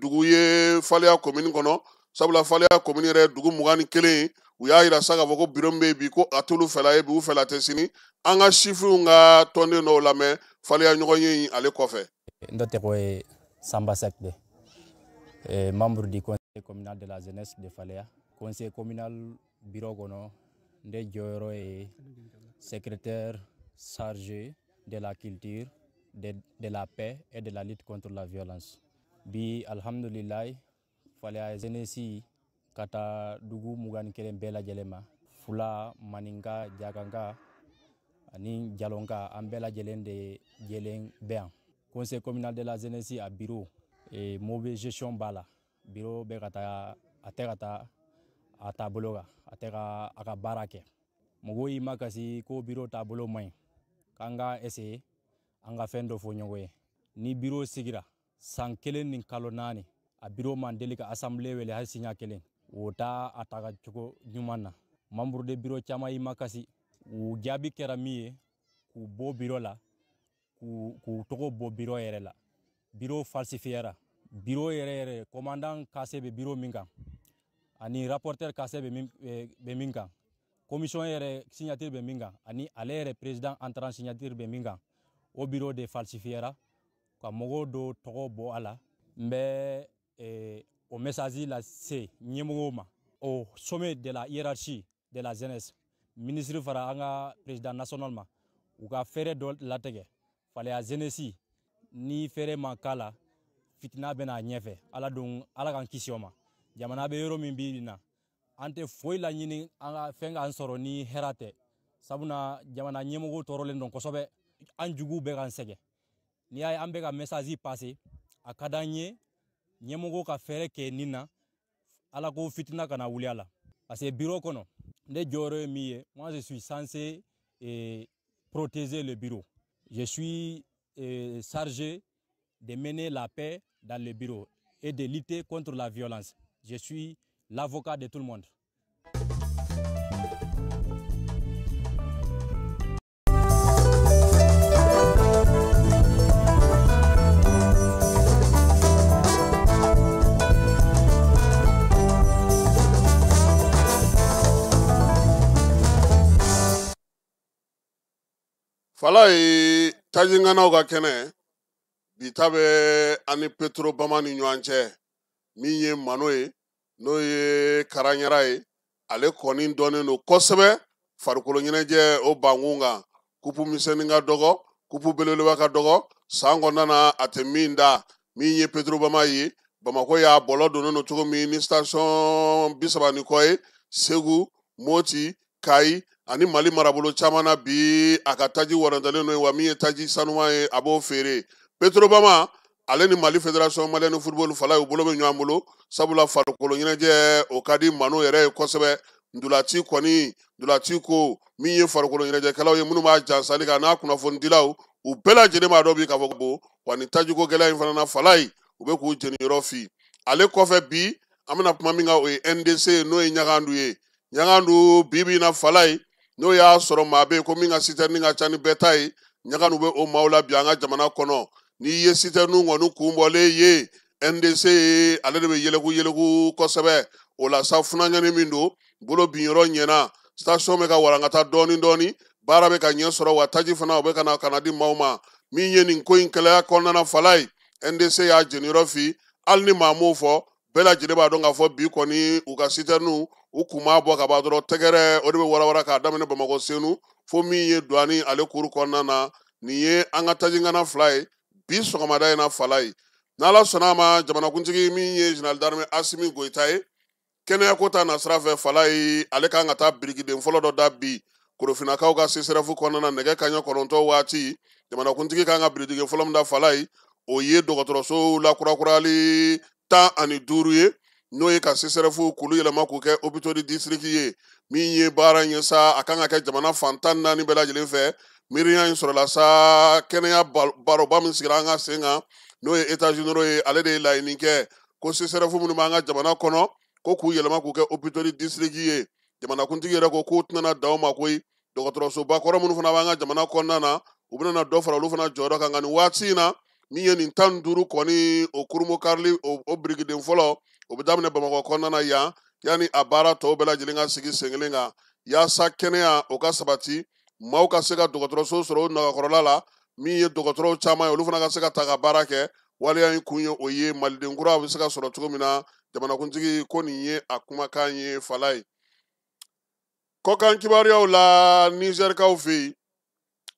dugu ye Faleya commune kɔnɔ. Sabula Faleya commune yɛrɛ dugu 21 ye. U y'a yira sa k'a fɔ ko bureau min bɛ yen bi, ko a t'olu fɛla ye bi, u fɛla tɛ sini. An ka sifinw ka tɔnden dɔw lamɛn Faleya ɲɔgɔn ye in ale kɔfɛ. N tɔgɔ ye Samba Seck de, membre du conseil communal de la jeunesse de Faleya. Conseil communal bureau kɔnɔ, n de jɔyɔrɔ ye secrétaire chargé de la culture, de la paix et de la lutte contre la violence. Bi alhamdulilayi, Faleya jeunesse ka taa dugu 21 bɛɛ lajɛlen ma, Fula, Maninka, Jakanka ani Jalonka, an bɛɛ lajɛlen de jɛlen bɛ yan. Conseil communal de la jeunesse a bureau, mauvaise gestion b'a la. Bureau bɛ ka taa, a tɛ ka taa a taabolo kan, a tɛ ka a ka baara kɛ. Mɔgɔw y'i makasi ko bureau taabolo man ɲi, k'an ka essayer an ka fɛn dɔ fɔ ɲɔgɔn ye. Ni bureau sigira san 1 ni kalo 4, a bureau man deli ka assemblée wele hali siɲɛ 1, o t'a a taga cogo ɲuman na. Membre de bureau caman y'i makasi, u jaabi kɛra min ye, k'u bɔ bureau la, k'u tɔgɔ bɔ bureau yɛrɛ la. Bureau falsifiera. Bureau yɛrɛ yɛrɛ, commandant kase bɛ bureau min kan, ani rapporteur kase bɛ min kan, commission yɛrɛ signature bɛ min kan, ani ale yɛrɛ président entrant signature bɛ min kan, o bureau de falsifiera ka mɔgɔw dɔw tɔgɔ bɔ a la. N bɛ o message lase ɲɛmɔgɔw ma, au sommet de la hiérarchie de la jeunesse, ministre fara an ka président national ma, u ka fɛɛrɛ dɔ latigɛ. Faleya jeunesse ni fɛɛrɛ ma k'a la, fitina bɛ n'a ɲɛfɛ. Ala don, Ala k'an kisi o ma. Jamana bɛ yɔrɔ min bi na, an tɛ foyi laɲini an ka fɛn k'an sɔrɔ ni hɛrɛ tɛ. Sabula jamana ɲɛmɔgɔw tɔɔrɔlen don kosɛbɛ, an juguw bɛ k'an sɛgɛn. N'i y'a ye an bɛ ka message passer, a ka d'an ye ɲɛmɔgɔw ka fɛɛrɛ kɛ nin na, Ala ko fitina kana wuli a la. Parce que bureau kɔnɔ, ne jɔyɔrɔ ye min ye, moi je suis censé protéger le bureau. Je suis chargé de mener la paix dans le bureau et de lutter contre la violence. Je suis l'avocat de tout le monde. Falaye, tajinganaw ka kɛnɛ bi ta bɛ ani Petrobama ni ɲɔgɔn cɛ. Min ye Mano ye, n'o ye Karaɲara ye, ale kɔni dɔnnen don kosɛbɛ farikolo ɲɛnajɛ o bankun kan. Kupu misɛnnin ka dɔgɔ, kupu belebeleba ka dɔgɔ, san kɔnɔna na a tɛ min da. Min ye Petrobama ye, Bamakɔ y'a bɔlɔ donnen don cogo min ni station 30 ni kɔ ye, Segu, Moti, Kayi ani Mali marabolo caman na bi a ka taji warantalen don ye, wa min ye taji sanuman ye a b'o feere. Petrobama ale ni Mali Fédération malienne de football Falaye u bolo bɛ ɲɔgɔn bolo, sabula farikolo ɲɛnajɛ o ka di Mano yɛrɛ ye kosɛbɛ. Ndulati kɔni, ndulati ko min ye farikolo ɲɛnajɛkɛlaw ye minnu b'a jansali kan n'a kunnafonidilaw, u bɛɛ lajɛlen b'a dɔn bi k'a fɔ ko wa nin tajiko gɛlɛya in fana na Falaye u bɛ k'u jeniyɔrɔ fi. Ale kɔfɛ bi an bɛna kuma min kan o ye NDC, n'o ye Ɲagandu ye. Ɲagandu bi bi in na Falaye, n'o y'a sɔrɔ maa bɛ yen ko min ka citerne ka ca ni bɛɛ ta ye, Ɲagandu bɛ o maaw la bi an ka jamana kɔnɔ. N'i ye citerne kɔni kun bɔlen ye, NDC ye, ale de bɛ yɛlɛku yɛlɛku kosɛbɛ. O la sa funankɛnin min don, bolo binyɔrɔ ɲɛna, station bɛ ka walankata dɔɔni dɔɔni, baara bɛ ka ɲɛ sɔrɔ, wa taji fana o bɛ ka na di maaw ma. Min ye nin ko in kɛlɛya kɔnɔna na Falaye, NDC y'a jeniyɔrɔ fi. Hali ni maa m'o fɔ, bɛɛ lajɛlen b'a dɔn k'a fɔ bi kɔni u ka citerne u kun m'a bɔ ka ban dɔrɔn, tɛgɛrɛ o de bɛ warawara k'a daminɛ Bamakɔ Senu fo min ye Douane ale kuru kɔnɔna na. Nin ye an ka tajingana fila ye bi sɔgɔmada in na Falaye. N'Ala sɔnna a ma, jamanakuntigi min ye général d'armée Assimi Goïta ye, kɛnɛyako ta nasira fɛ Falaye, ale kan ka taa birikiden fɔlɔ dɔ da bi Korofinnakaw ka CSRéf kɔnɔna na nɛgɛ kanɲɛ 9 waati. Jamanakuntigi kan ka birikiden fɔlɔ min da Falaye, o ye dɔgɔtɔrɔso lakurakurali 15 ye, n'o ye ka CSRéf k'olu yɛlɛma k'u kɛ hôpitaux de district ye. Min ye baara in ye sa, a kan ka kɛ jamana fan 14 bɛɛ lajɛlen fɛ. Miiriya in sɔrɔla sa kɛnɛya baroba min sigira an ka sen kan, n'o ye états généraux ye, ale de ye laɲini kɛ ko CSRéf minnu b'an ka jamana kɔnɔ ko k'u yɛlɛma k'u kɛ hôpitaux de district ye. Jamanakuntigi yɛrɛ ko k'u tɛna dan o ma koyi, dɔgɔtɔrɔsoba kɔrɔ minnu fana b'an ka jamana kɔnɔna na, u bɛna dɔ fara olu fana jɔyɔrɔ kan. Nka nin waati in na, min ye nin 15 kɔni o kurunbonkarili o birikiden fɔlɔ, o bɛ daminɛ Bamakɔ kɔnɔna na yan, yanni a baara tɔw bɛɛ lajɛlen ka sigi sen kelen kan, yaasa kɛnɛya o ka sabati, maaw ka se ka dɔgɔtɔrɔso sɔrɔ o nagakɔrɔla la. Min ye dɔgɔtɔrɔw caman ye, olu fana ka se ka ta ka baara kɛ. Waleya in kun ye o ye, maliden kura bɛ se ka sɔrɔ cogo min na. Jamanakuntigi ko nin ye a kumakan ye Falaye. Kɔkan kibaruyaw la, Nizɛrikaw fɛ yen,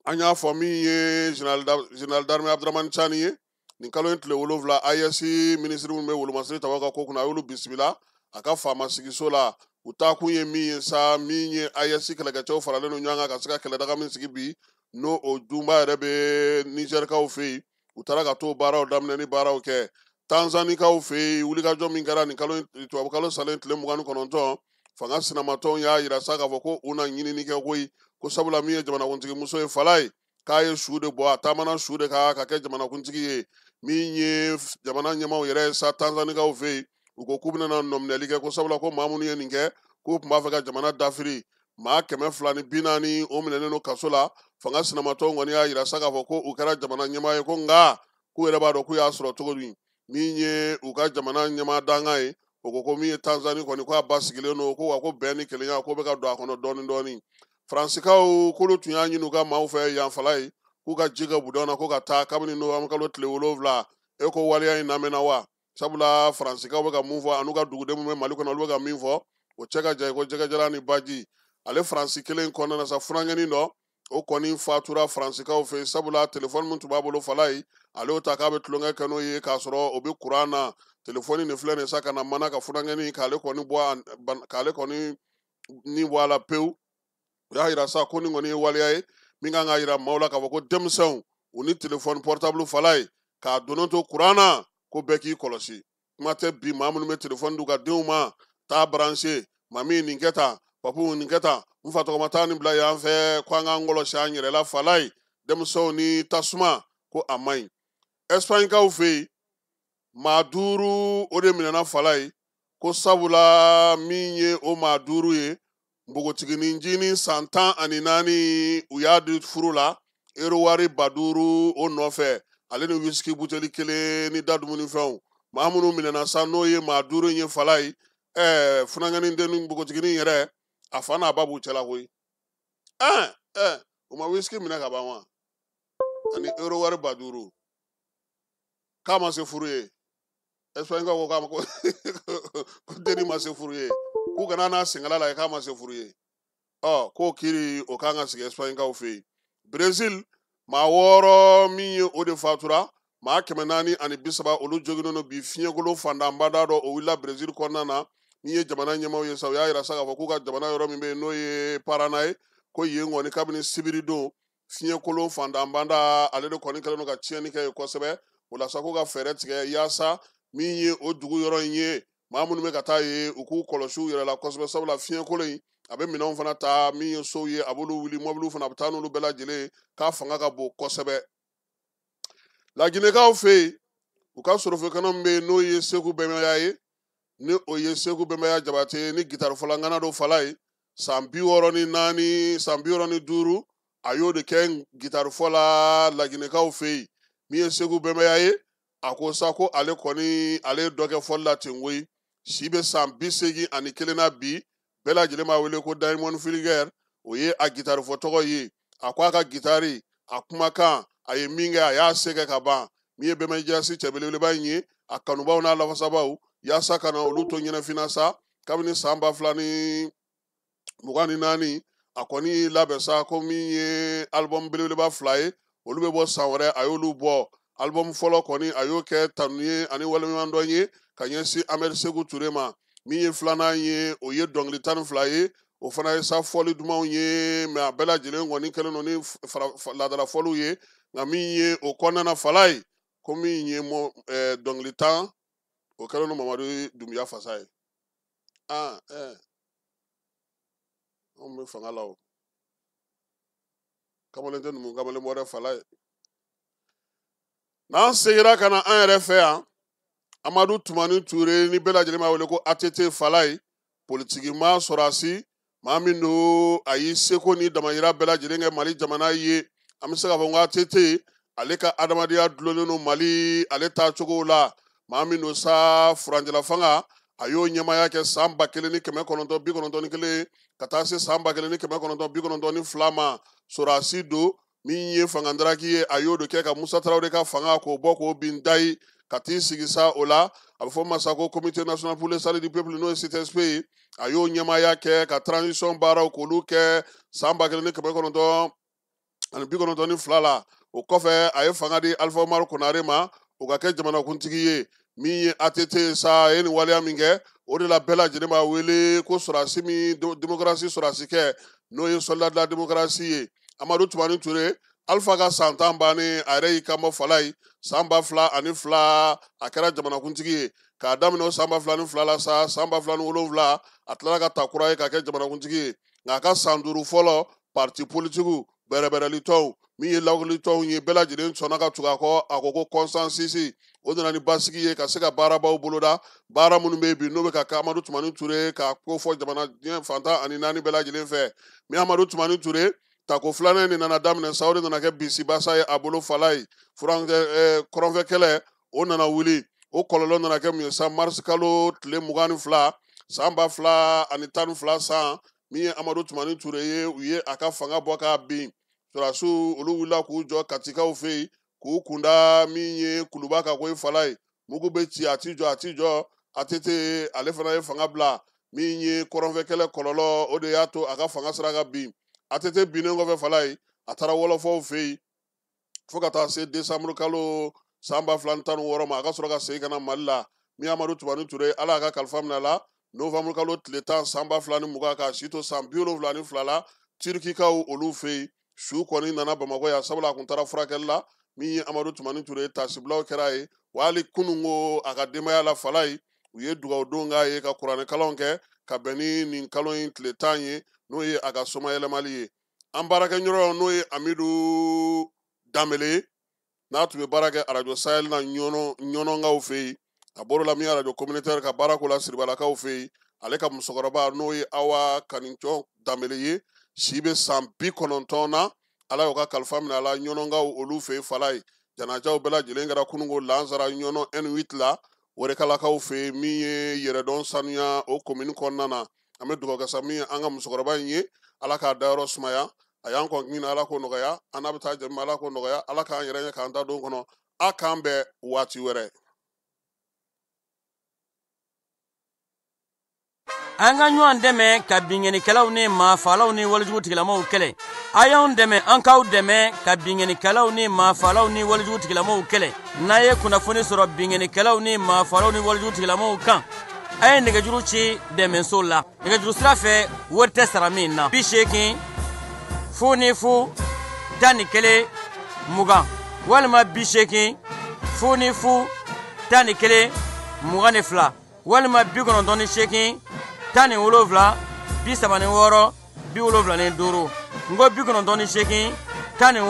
an y'a fɔ min ye général d'armée Abdramane Tiani ye, nin kalo in tile 7, AES minisiri min bɛ wolomasiri tabaw ka ko kunna, a y'olu bisimila a ka faama sigiso la. U taakun ye min ye sa, min ye AES kɛlɛkɛcɛw faralen don ɲɔgɔn kan ka se ka kɛlɛdaga min sigi bi, n'o o dunba yɛrɛ bɛ Nizɛrikaw fɛ yen, u taara ka t'o baaraw daminɛ ni baaraw kɛ. Tanzanikaw fɛ yen, wulikajɔ min kɛra nin kalo tubabukalo salen tile 29, fanga sinamatɔnw y'a yira sa k'a fɔ ko u na ɲinini kɛ koyi, ko sabula min ye jamanakuntigimuso ye Falaye, k'a ye su de bɔ, a taamana su de kan ka kɛ jamanakuntigi ye. Min ye jamana ɲɛmaaw yɛrɛ ye sa Tanzanikaw fɛ yen, u ko k'u bɛna nɔminɛli kɛ, ko sabula ko maa minnu ye nin kɛ, k'u tun b'a fɛ ka jamana dafiri. Maa 240 o minɛnen don kaso la. Fanga sinamatɔnw kɔni y'a yira sa k'a fɔ ko u kɛra jamana ɲɛmaa ye, ko nka k'u yɛrɛ b'a dɔn k'u y'a sɔrɔ cogo di. Min ye u ka jamana ɲɛmaa dankan ye, o ko ko min ye Tanzanie kɔni, ko a basigilen don, ko wa ko bɛn ni kelenya ko bɛ ka don a kɔnɔ dɔɔni dɔɔni. Faransikaw k'olu tun y'a ɲini u ka maaw fɛ yan Falaye, k'u ka ji kɛ budɔn na ko ka taa kabini nowanburu kalo tile 7. E ko waleya in lamɛnna wa? Sabula Faransikaw bɛ ka mun fɔ, an'u ka duguden mun bɛ Mali kɔnɔ, olu bɛ ka min fɔ, o cɛ ka jan ko jɛgɛjalan ni baji. Ale Faransi kelen kɔnɔna na sa, funankɛnin dɔ o kɔni fatura Faransikaw fɛ, sabula telefɔni min tun b'a bolo Falaye, ale y'o ta k'a bɛ tulonkɛ kɛ n'o ye, k'a sɔrɔ o bɛ kuran na. Telefɔni nin filɛ nin sa ka na mana ka funankɛnin k'ale kɔni bɔ a, k'ale kɔni ni bɔ a la pewu. U y'a yira sa ko nin kɔni ye waleya ye min kan ka yira maaw la k'a fɔ ko denmisɛnw u ni telefɔni portable Falaye k'a donnen to kuran na, ko bɛɛ k'i kɔlɔsi. Kuma tɛ bi maa minnu bɛ telefɔni d'u ka denw ma, taa branché, mami nin kɛ tan, papu nin kɛ tan, n fa tɔgɔma taa nin bila yan fɛ, ko an k'an kɔlɔsi an yɛrɛ la Falaye. Denmisɛnw ni tasuma ko a man ɲi. Ɛsipaɲikaw fɛ yen, maa 5 o de minɛna Falaye, ko sabula min ye o maa 5 ye, npogotiginin jinin san 14 u y'a di furu la, ero wari 5000 o nɔfɛ, ale ni whisky buteli kelen ni da dumunifɛnw. Maa minnu minɛna sa, n'o ye maa 5 in ye Falaye, funankɛnin den ni npogotiginin yɛrɛ, a fa n'a ba b'u cɛla koyi. U ma whisky minɛ ka ban wa? ani euro wari 5000 k'a ma se furu ye. Espagne ko k'a ma ko denni ma se furu ye, k'u kana n'a senkala la ye k'a ma se furu ye. Ɔ k'o kiiri o kan ka sigi Espagne kaw fɛ yen. Brésil maa 6 min ye o de fatura, maa 430 olu joginnen don bi fiɲɛkolo fantanbada dɔ o wulila Brésil kɔnɔna na. Min ye jamana ɲɛmaaw ye sa, u y'a yira sa k'a fɔ k'u ka jamana yɔrɔ min bɛ yen n'o ye Parana ye, ko yen kɔni kabini sibiri don fiɲɛkolo fantanbada ale de kɔni kɛlen don ka tiɲɛni kɛ yen kosɛbɛ. O la sa k'u ka fɛɛrɛ tigɛ yaasa min ye o dugu yɔrɔ in ye, maa minnu bɛ ka taa yen u k'u kɔlɔsi u yɛrɛ la kosɛbɛ, sabula fiɲɛkolo in a bɛ minɛnw fana ta, min ye sow ye a b'olu wuli, mɔbiliw fana a bɛ taa n'olu bɛɛ lajɛlen k'a fanga ka bon kosɛbɛ. Laginɛkaw fɛ yen, u ka sorofɛkɛnɛ min bɛ yen n'o ye Segu Bɛnbaya ye, ni o ye Segu Bɛnbaya Jabate ni gitarifɔla don fala ye, san 64 san 65 a y'o de kɛ gitarifɔ la Laginɛkaw fɛ yen. Min ye Segu Bɛnbaya ye, a ko sa ko ale kɔni ale ye dɔ kɛ fɔli la ten koyi, si bɛ san 81 na bi, bɛɛ lajɛlen b'a wele ko Diamond Filiger, o ye a gitarifɔ tɔgɔ ye. A ko a ka gitari a kumakan a ye min kɛ a y'a se kɛ ka ban. Min ye Bɛnbaya Jasi cɛ belebeleba in ye, a kanubaw n'a lafasabaw yaasa ka na olu to ɲɛnafin sa, kabini san 2024 a kɔni labɛn sa ko min ye album belebeleba 2 ye, olu bɛ bɔ san wɛrɛ, a y'olu bɔ. Album fɔlɔ kɔni a y'o kɛ tanu ye ani waleɲumandɔn ye ka ɲɛsin Ahmed Sékou Touré ma. Min ye filanan ye, o ye dɔnkili 12 ye, o fana ye sa fɔli dumanw ye, mɛ a bɛɛ lajɛlen kɔni kɛlen don ni laadala fɔliw ye. Nka min ye o kɔnɔna fala ye, ko min ye dɔnkili 10 o kɛlen don Mamadu Dunbiya fasa ye. Anw bɛ fanga la o, kamalen tɛ numu kamalen bɔ dɛ, fala ye. N'an seginna ka na an yɛrɛ fɛ yan, Amadu Tumani Ture ni bɛɛ lajɛlen b'a wele ko ATT fala ye, politiki maa sɔrɔsi maa min don a y'i seko ni damayira bɛɛ lajɛlen kɛ Mali jamana ye. An bɛ se k'a fɔ ko ATT ale ka adamadenya dulonnen don Mali ale taacogo la. Maa min don sa furancɛla fanga a y'o ɲɛmaaya kɛ san 1991 ka taa se san 1992 ma. Sɔrɔsi don min ye fangandaraki ye, a y'o de kɛ ka Musa Tarawele ka fanga k'o bɔ k'o bin dayi ka t'i sigi sa o la. A bɛ fɔ ma sa ko Comité national pour le salut du peuple n'o ye CTSP ye, a y'o ɲɛmaaya kɛ ka transition baaraw k'olu kɛ san 1992 la. O kɔfɛ a ye fanga di Alpha Umaru Konare ma, o ka kɛ jamanakuntigi ye. Min ye ATT sa a ye nin waleya min kɛ, o de la bɛɛ lajɛlen b'a wele ko sɔrɔsi min démocratie sɔrɔsi kɛ, n'o ye soldat de la démocratie ye. Amadu Tumani Ture, Alpha ka san 10 bannen, a yɛrɛ y'i kanbɔ fala ye san 2002 a kɛra jamanakuntigi ye. K'a daminɛ o san 2002 la sa, san 2007 a tilala ka ta kura ye ka kɛ jamanakuntigi ye. Nka a ka san 5 fɔlɔ, parti politikiw, bɛrɛbɛrɛlitɔnw, min ye lawulitɔnw ye, bɛɛ lajɛlen sɔnna ka tugu a kɔ. A ko ko consensus, o nana ni basigi ye ka se ka baarabaw boloda, baara minnu bɛ yen bi n'o bɛ ka kɛ Amadu Tumani Ture k'a ko fɔ jamana diɲɛ fantan ani naani bɛɛ lajɛlen fɛ. Min Amadu Tumani Ture tako filanan de nana daminɛ sa, o de nana kɛ bisibasa ye a bolo fala ye. Furancɛ kɔrɔnfɛ kɛlɛ o nana wuli, o kɔlɔlɔ nana kɛ mun ye sa, mars kalo tile 22 san 2012 san, min ye Amadu Tumani Ture ye, u ye a ka fanga bɔ k'a bin. Sɔrɔdasiw olu wulila k'u jɔ Katikaw fɛ yen k'u kunda min ye Kuluba kan ko ye fala ye, mugu bɛ ci a ti jɔ a ti jɔ. ATT ale fana ye fanga bila. Min ye kɔrɔnfɛ kɛlɛ kɔlɔlɔ, o de y'a to a ka fanga sera ka bin. ATT binnen kɔfɛ fala ye, a taara wɔlɔfɔw fɛ yen fo ka taa se décembre kalo san 2016 ma, a ka sɔrɔ ka segin ka na Mali la. Min Amadu Tumani Ture, Ala y'a ka kalifa minɛ a la novembre kalo tile 10 san 2020 k'a si to san 72 la Turkikaw olu fɛ yen. Su kɔni nana Bamakɔ yan, sabula a kun taara furakɛli la. Min ye Amadu Tumani Ture, taasibilaw kɛra ye, wa hali kununko a ka denbaya la fala ye, u ye dugawudon k'a ye ka kuranɛkalanw kɛ ka bɛn ni nin kalo in tile 10 ye, n'o ye a ka somayɛlɛmali ye. An baarakɛɲɔgɔn n'o ye Amidu Danbele, n'a tun bɛ baara kɛ arajo Sahel na Ɲɔnɔnkaw fɛ yen, a bɔr'o la min ye arajo communautaire ka baara ko la Siribalakaw fɛ yen. Ale ka musokɔrɔba n'o ye Awa Kanicɔn Danbele ye, si bɛ san 90 na, Ala y'o ka kalifa minɛ a la Ɲɔnɔnkaw olu fɛ yen fala ye. Janajaw bɛɛ lajɛlen kɛra kununko Lansara Ɲɔnɔ N8 la, Wɛrɛkalakaw fɛ yen, min ye Yɛrɛdɔn sanuya o commune kɔnɔna na. An bɛ dugawu kɛ sa min ye an ka musokɔrɔba in ye, Ala k'a dayɔrɔ sumaya, A y'an kɔn ɲini, Ala k'o nɔgɔya. An n'a bɛ taa jɛmi, Ala k'o nɔgɔya. Ala k'an yɛrɛ ɲɛ k'an ta don kɔnɔ. A k'an bɛn waati wɛrɛ. An ka ɲɔgɔn dɛmɛ ka binkannikɛlaw ni maafalaw ni walejugu tigilamaw kɛlɛ. A y'anw dɛmɛ, an k'aw dɛmɛ ka binkannikɛlaw ni maafalaw ni walejugu tigilamaw kɛlɛ. N'a ye kunnafoni sɔrɔ binkannikɛlaw ni maafalaw ni walejugu tigilamaw kan, a ye nɛgɛjuru ci dɛmɛso la. Nɛgɛjuru sira fɛ, wari tɛ sara min na. 80 00 11 20 walima 80 00 11 22 walima 98 17 36 75. N ko 98 17.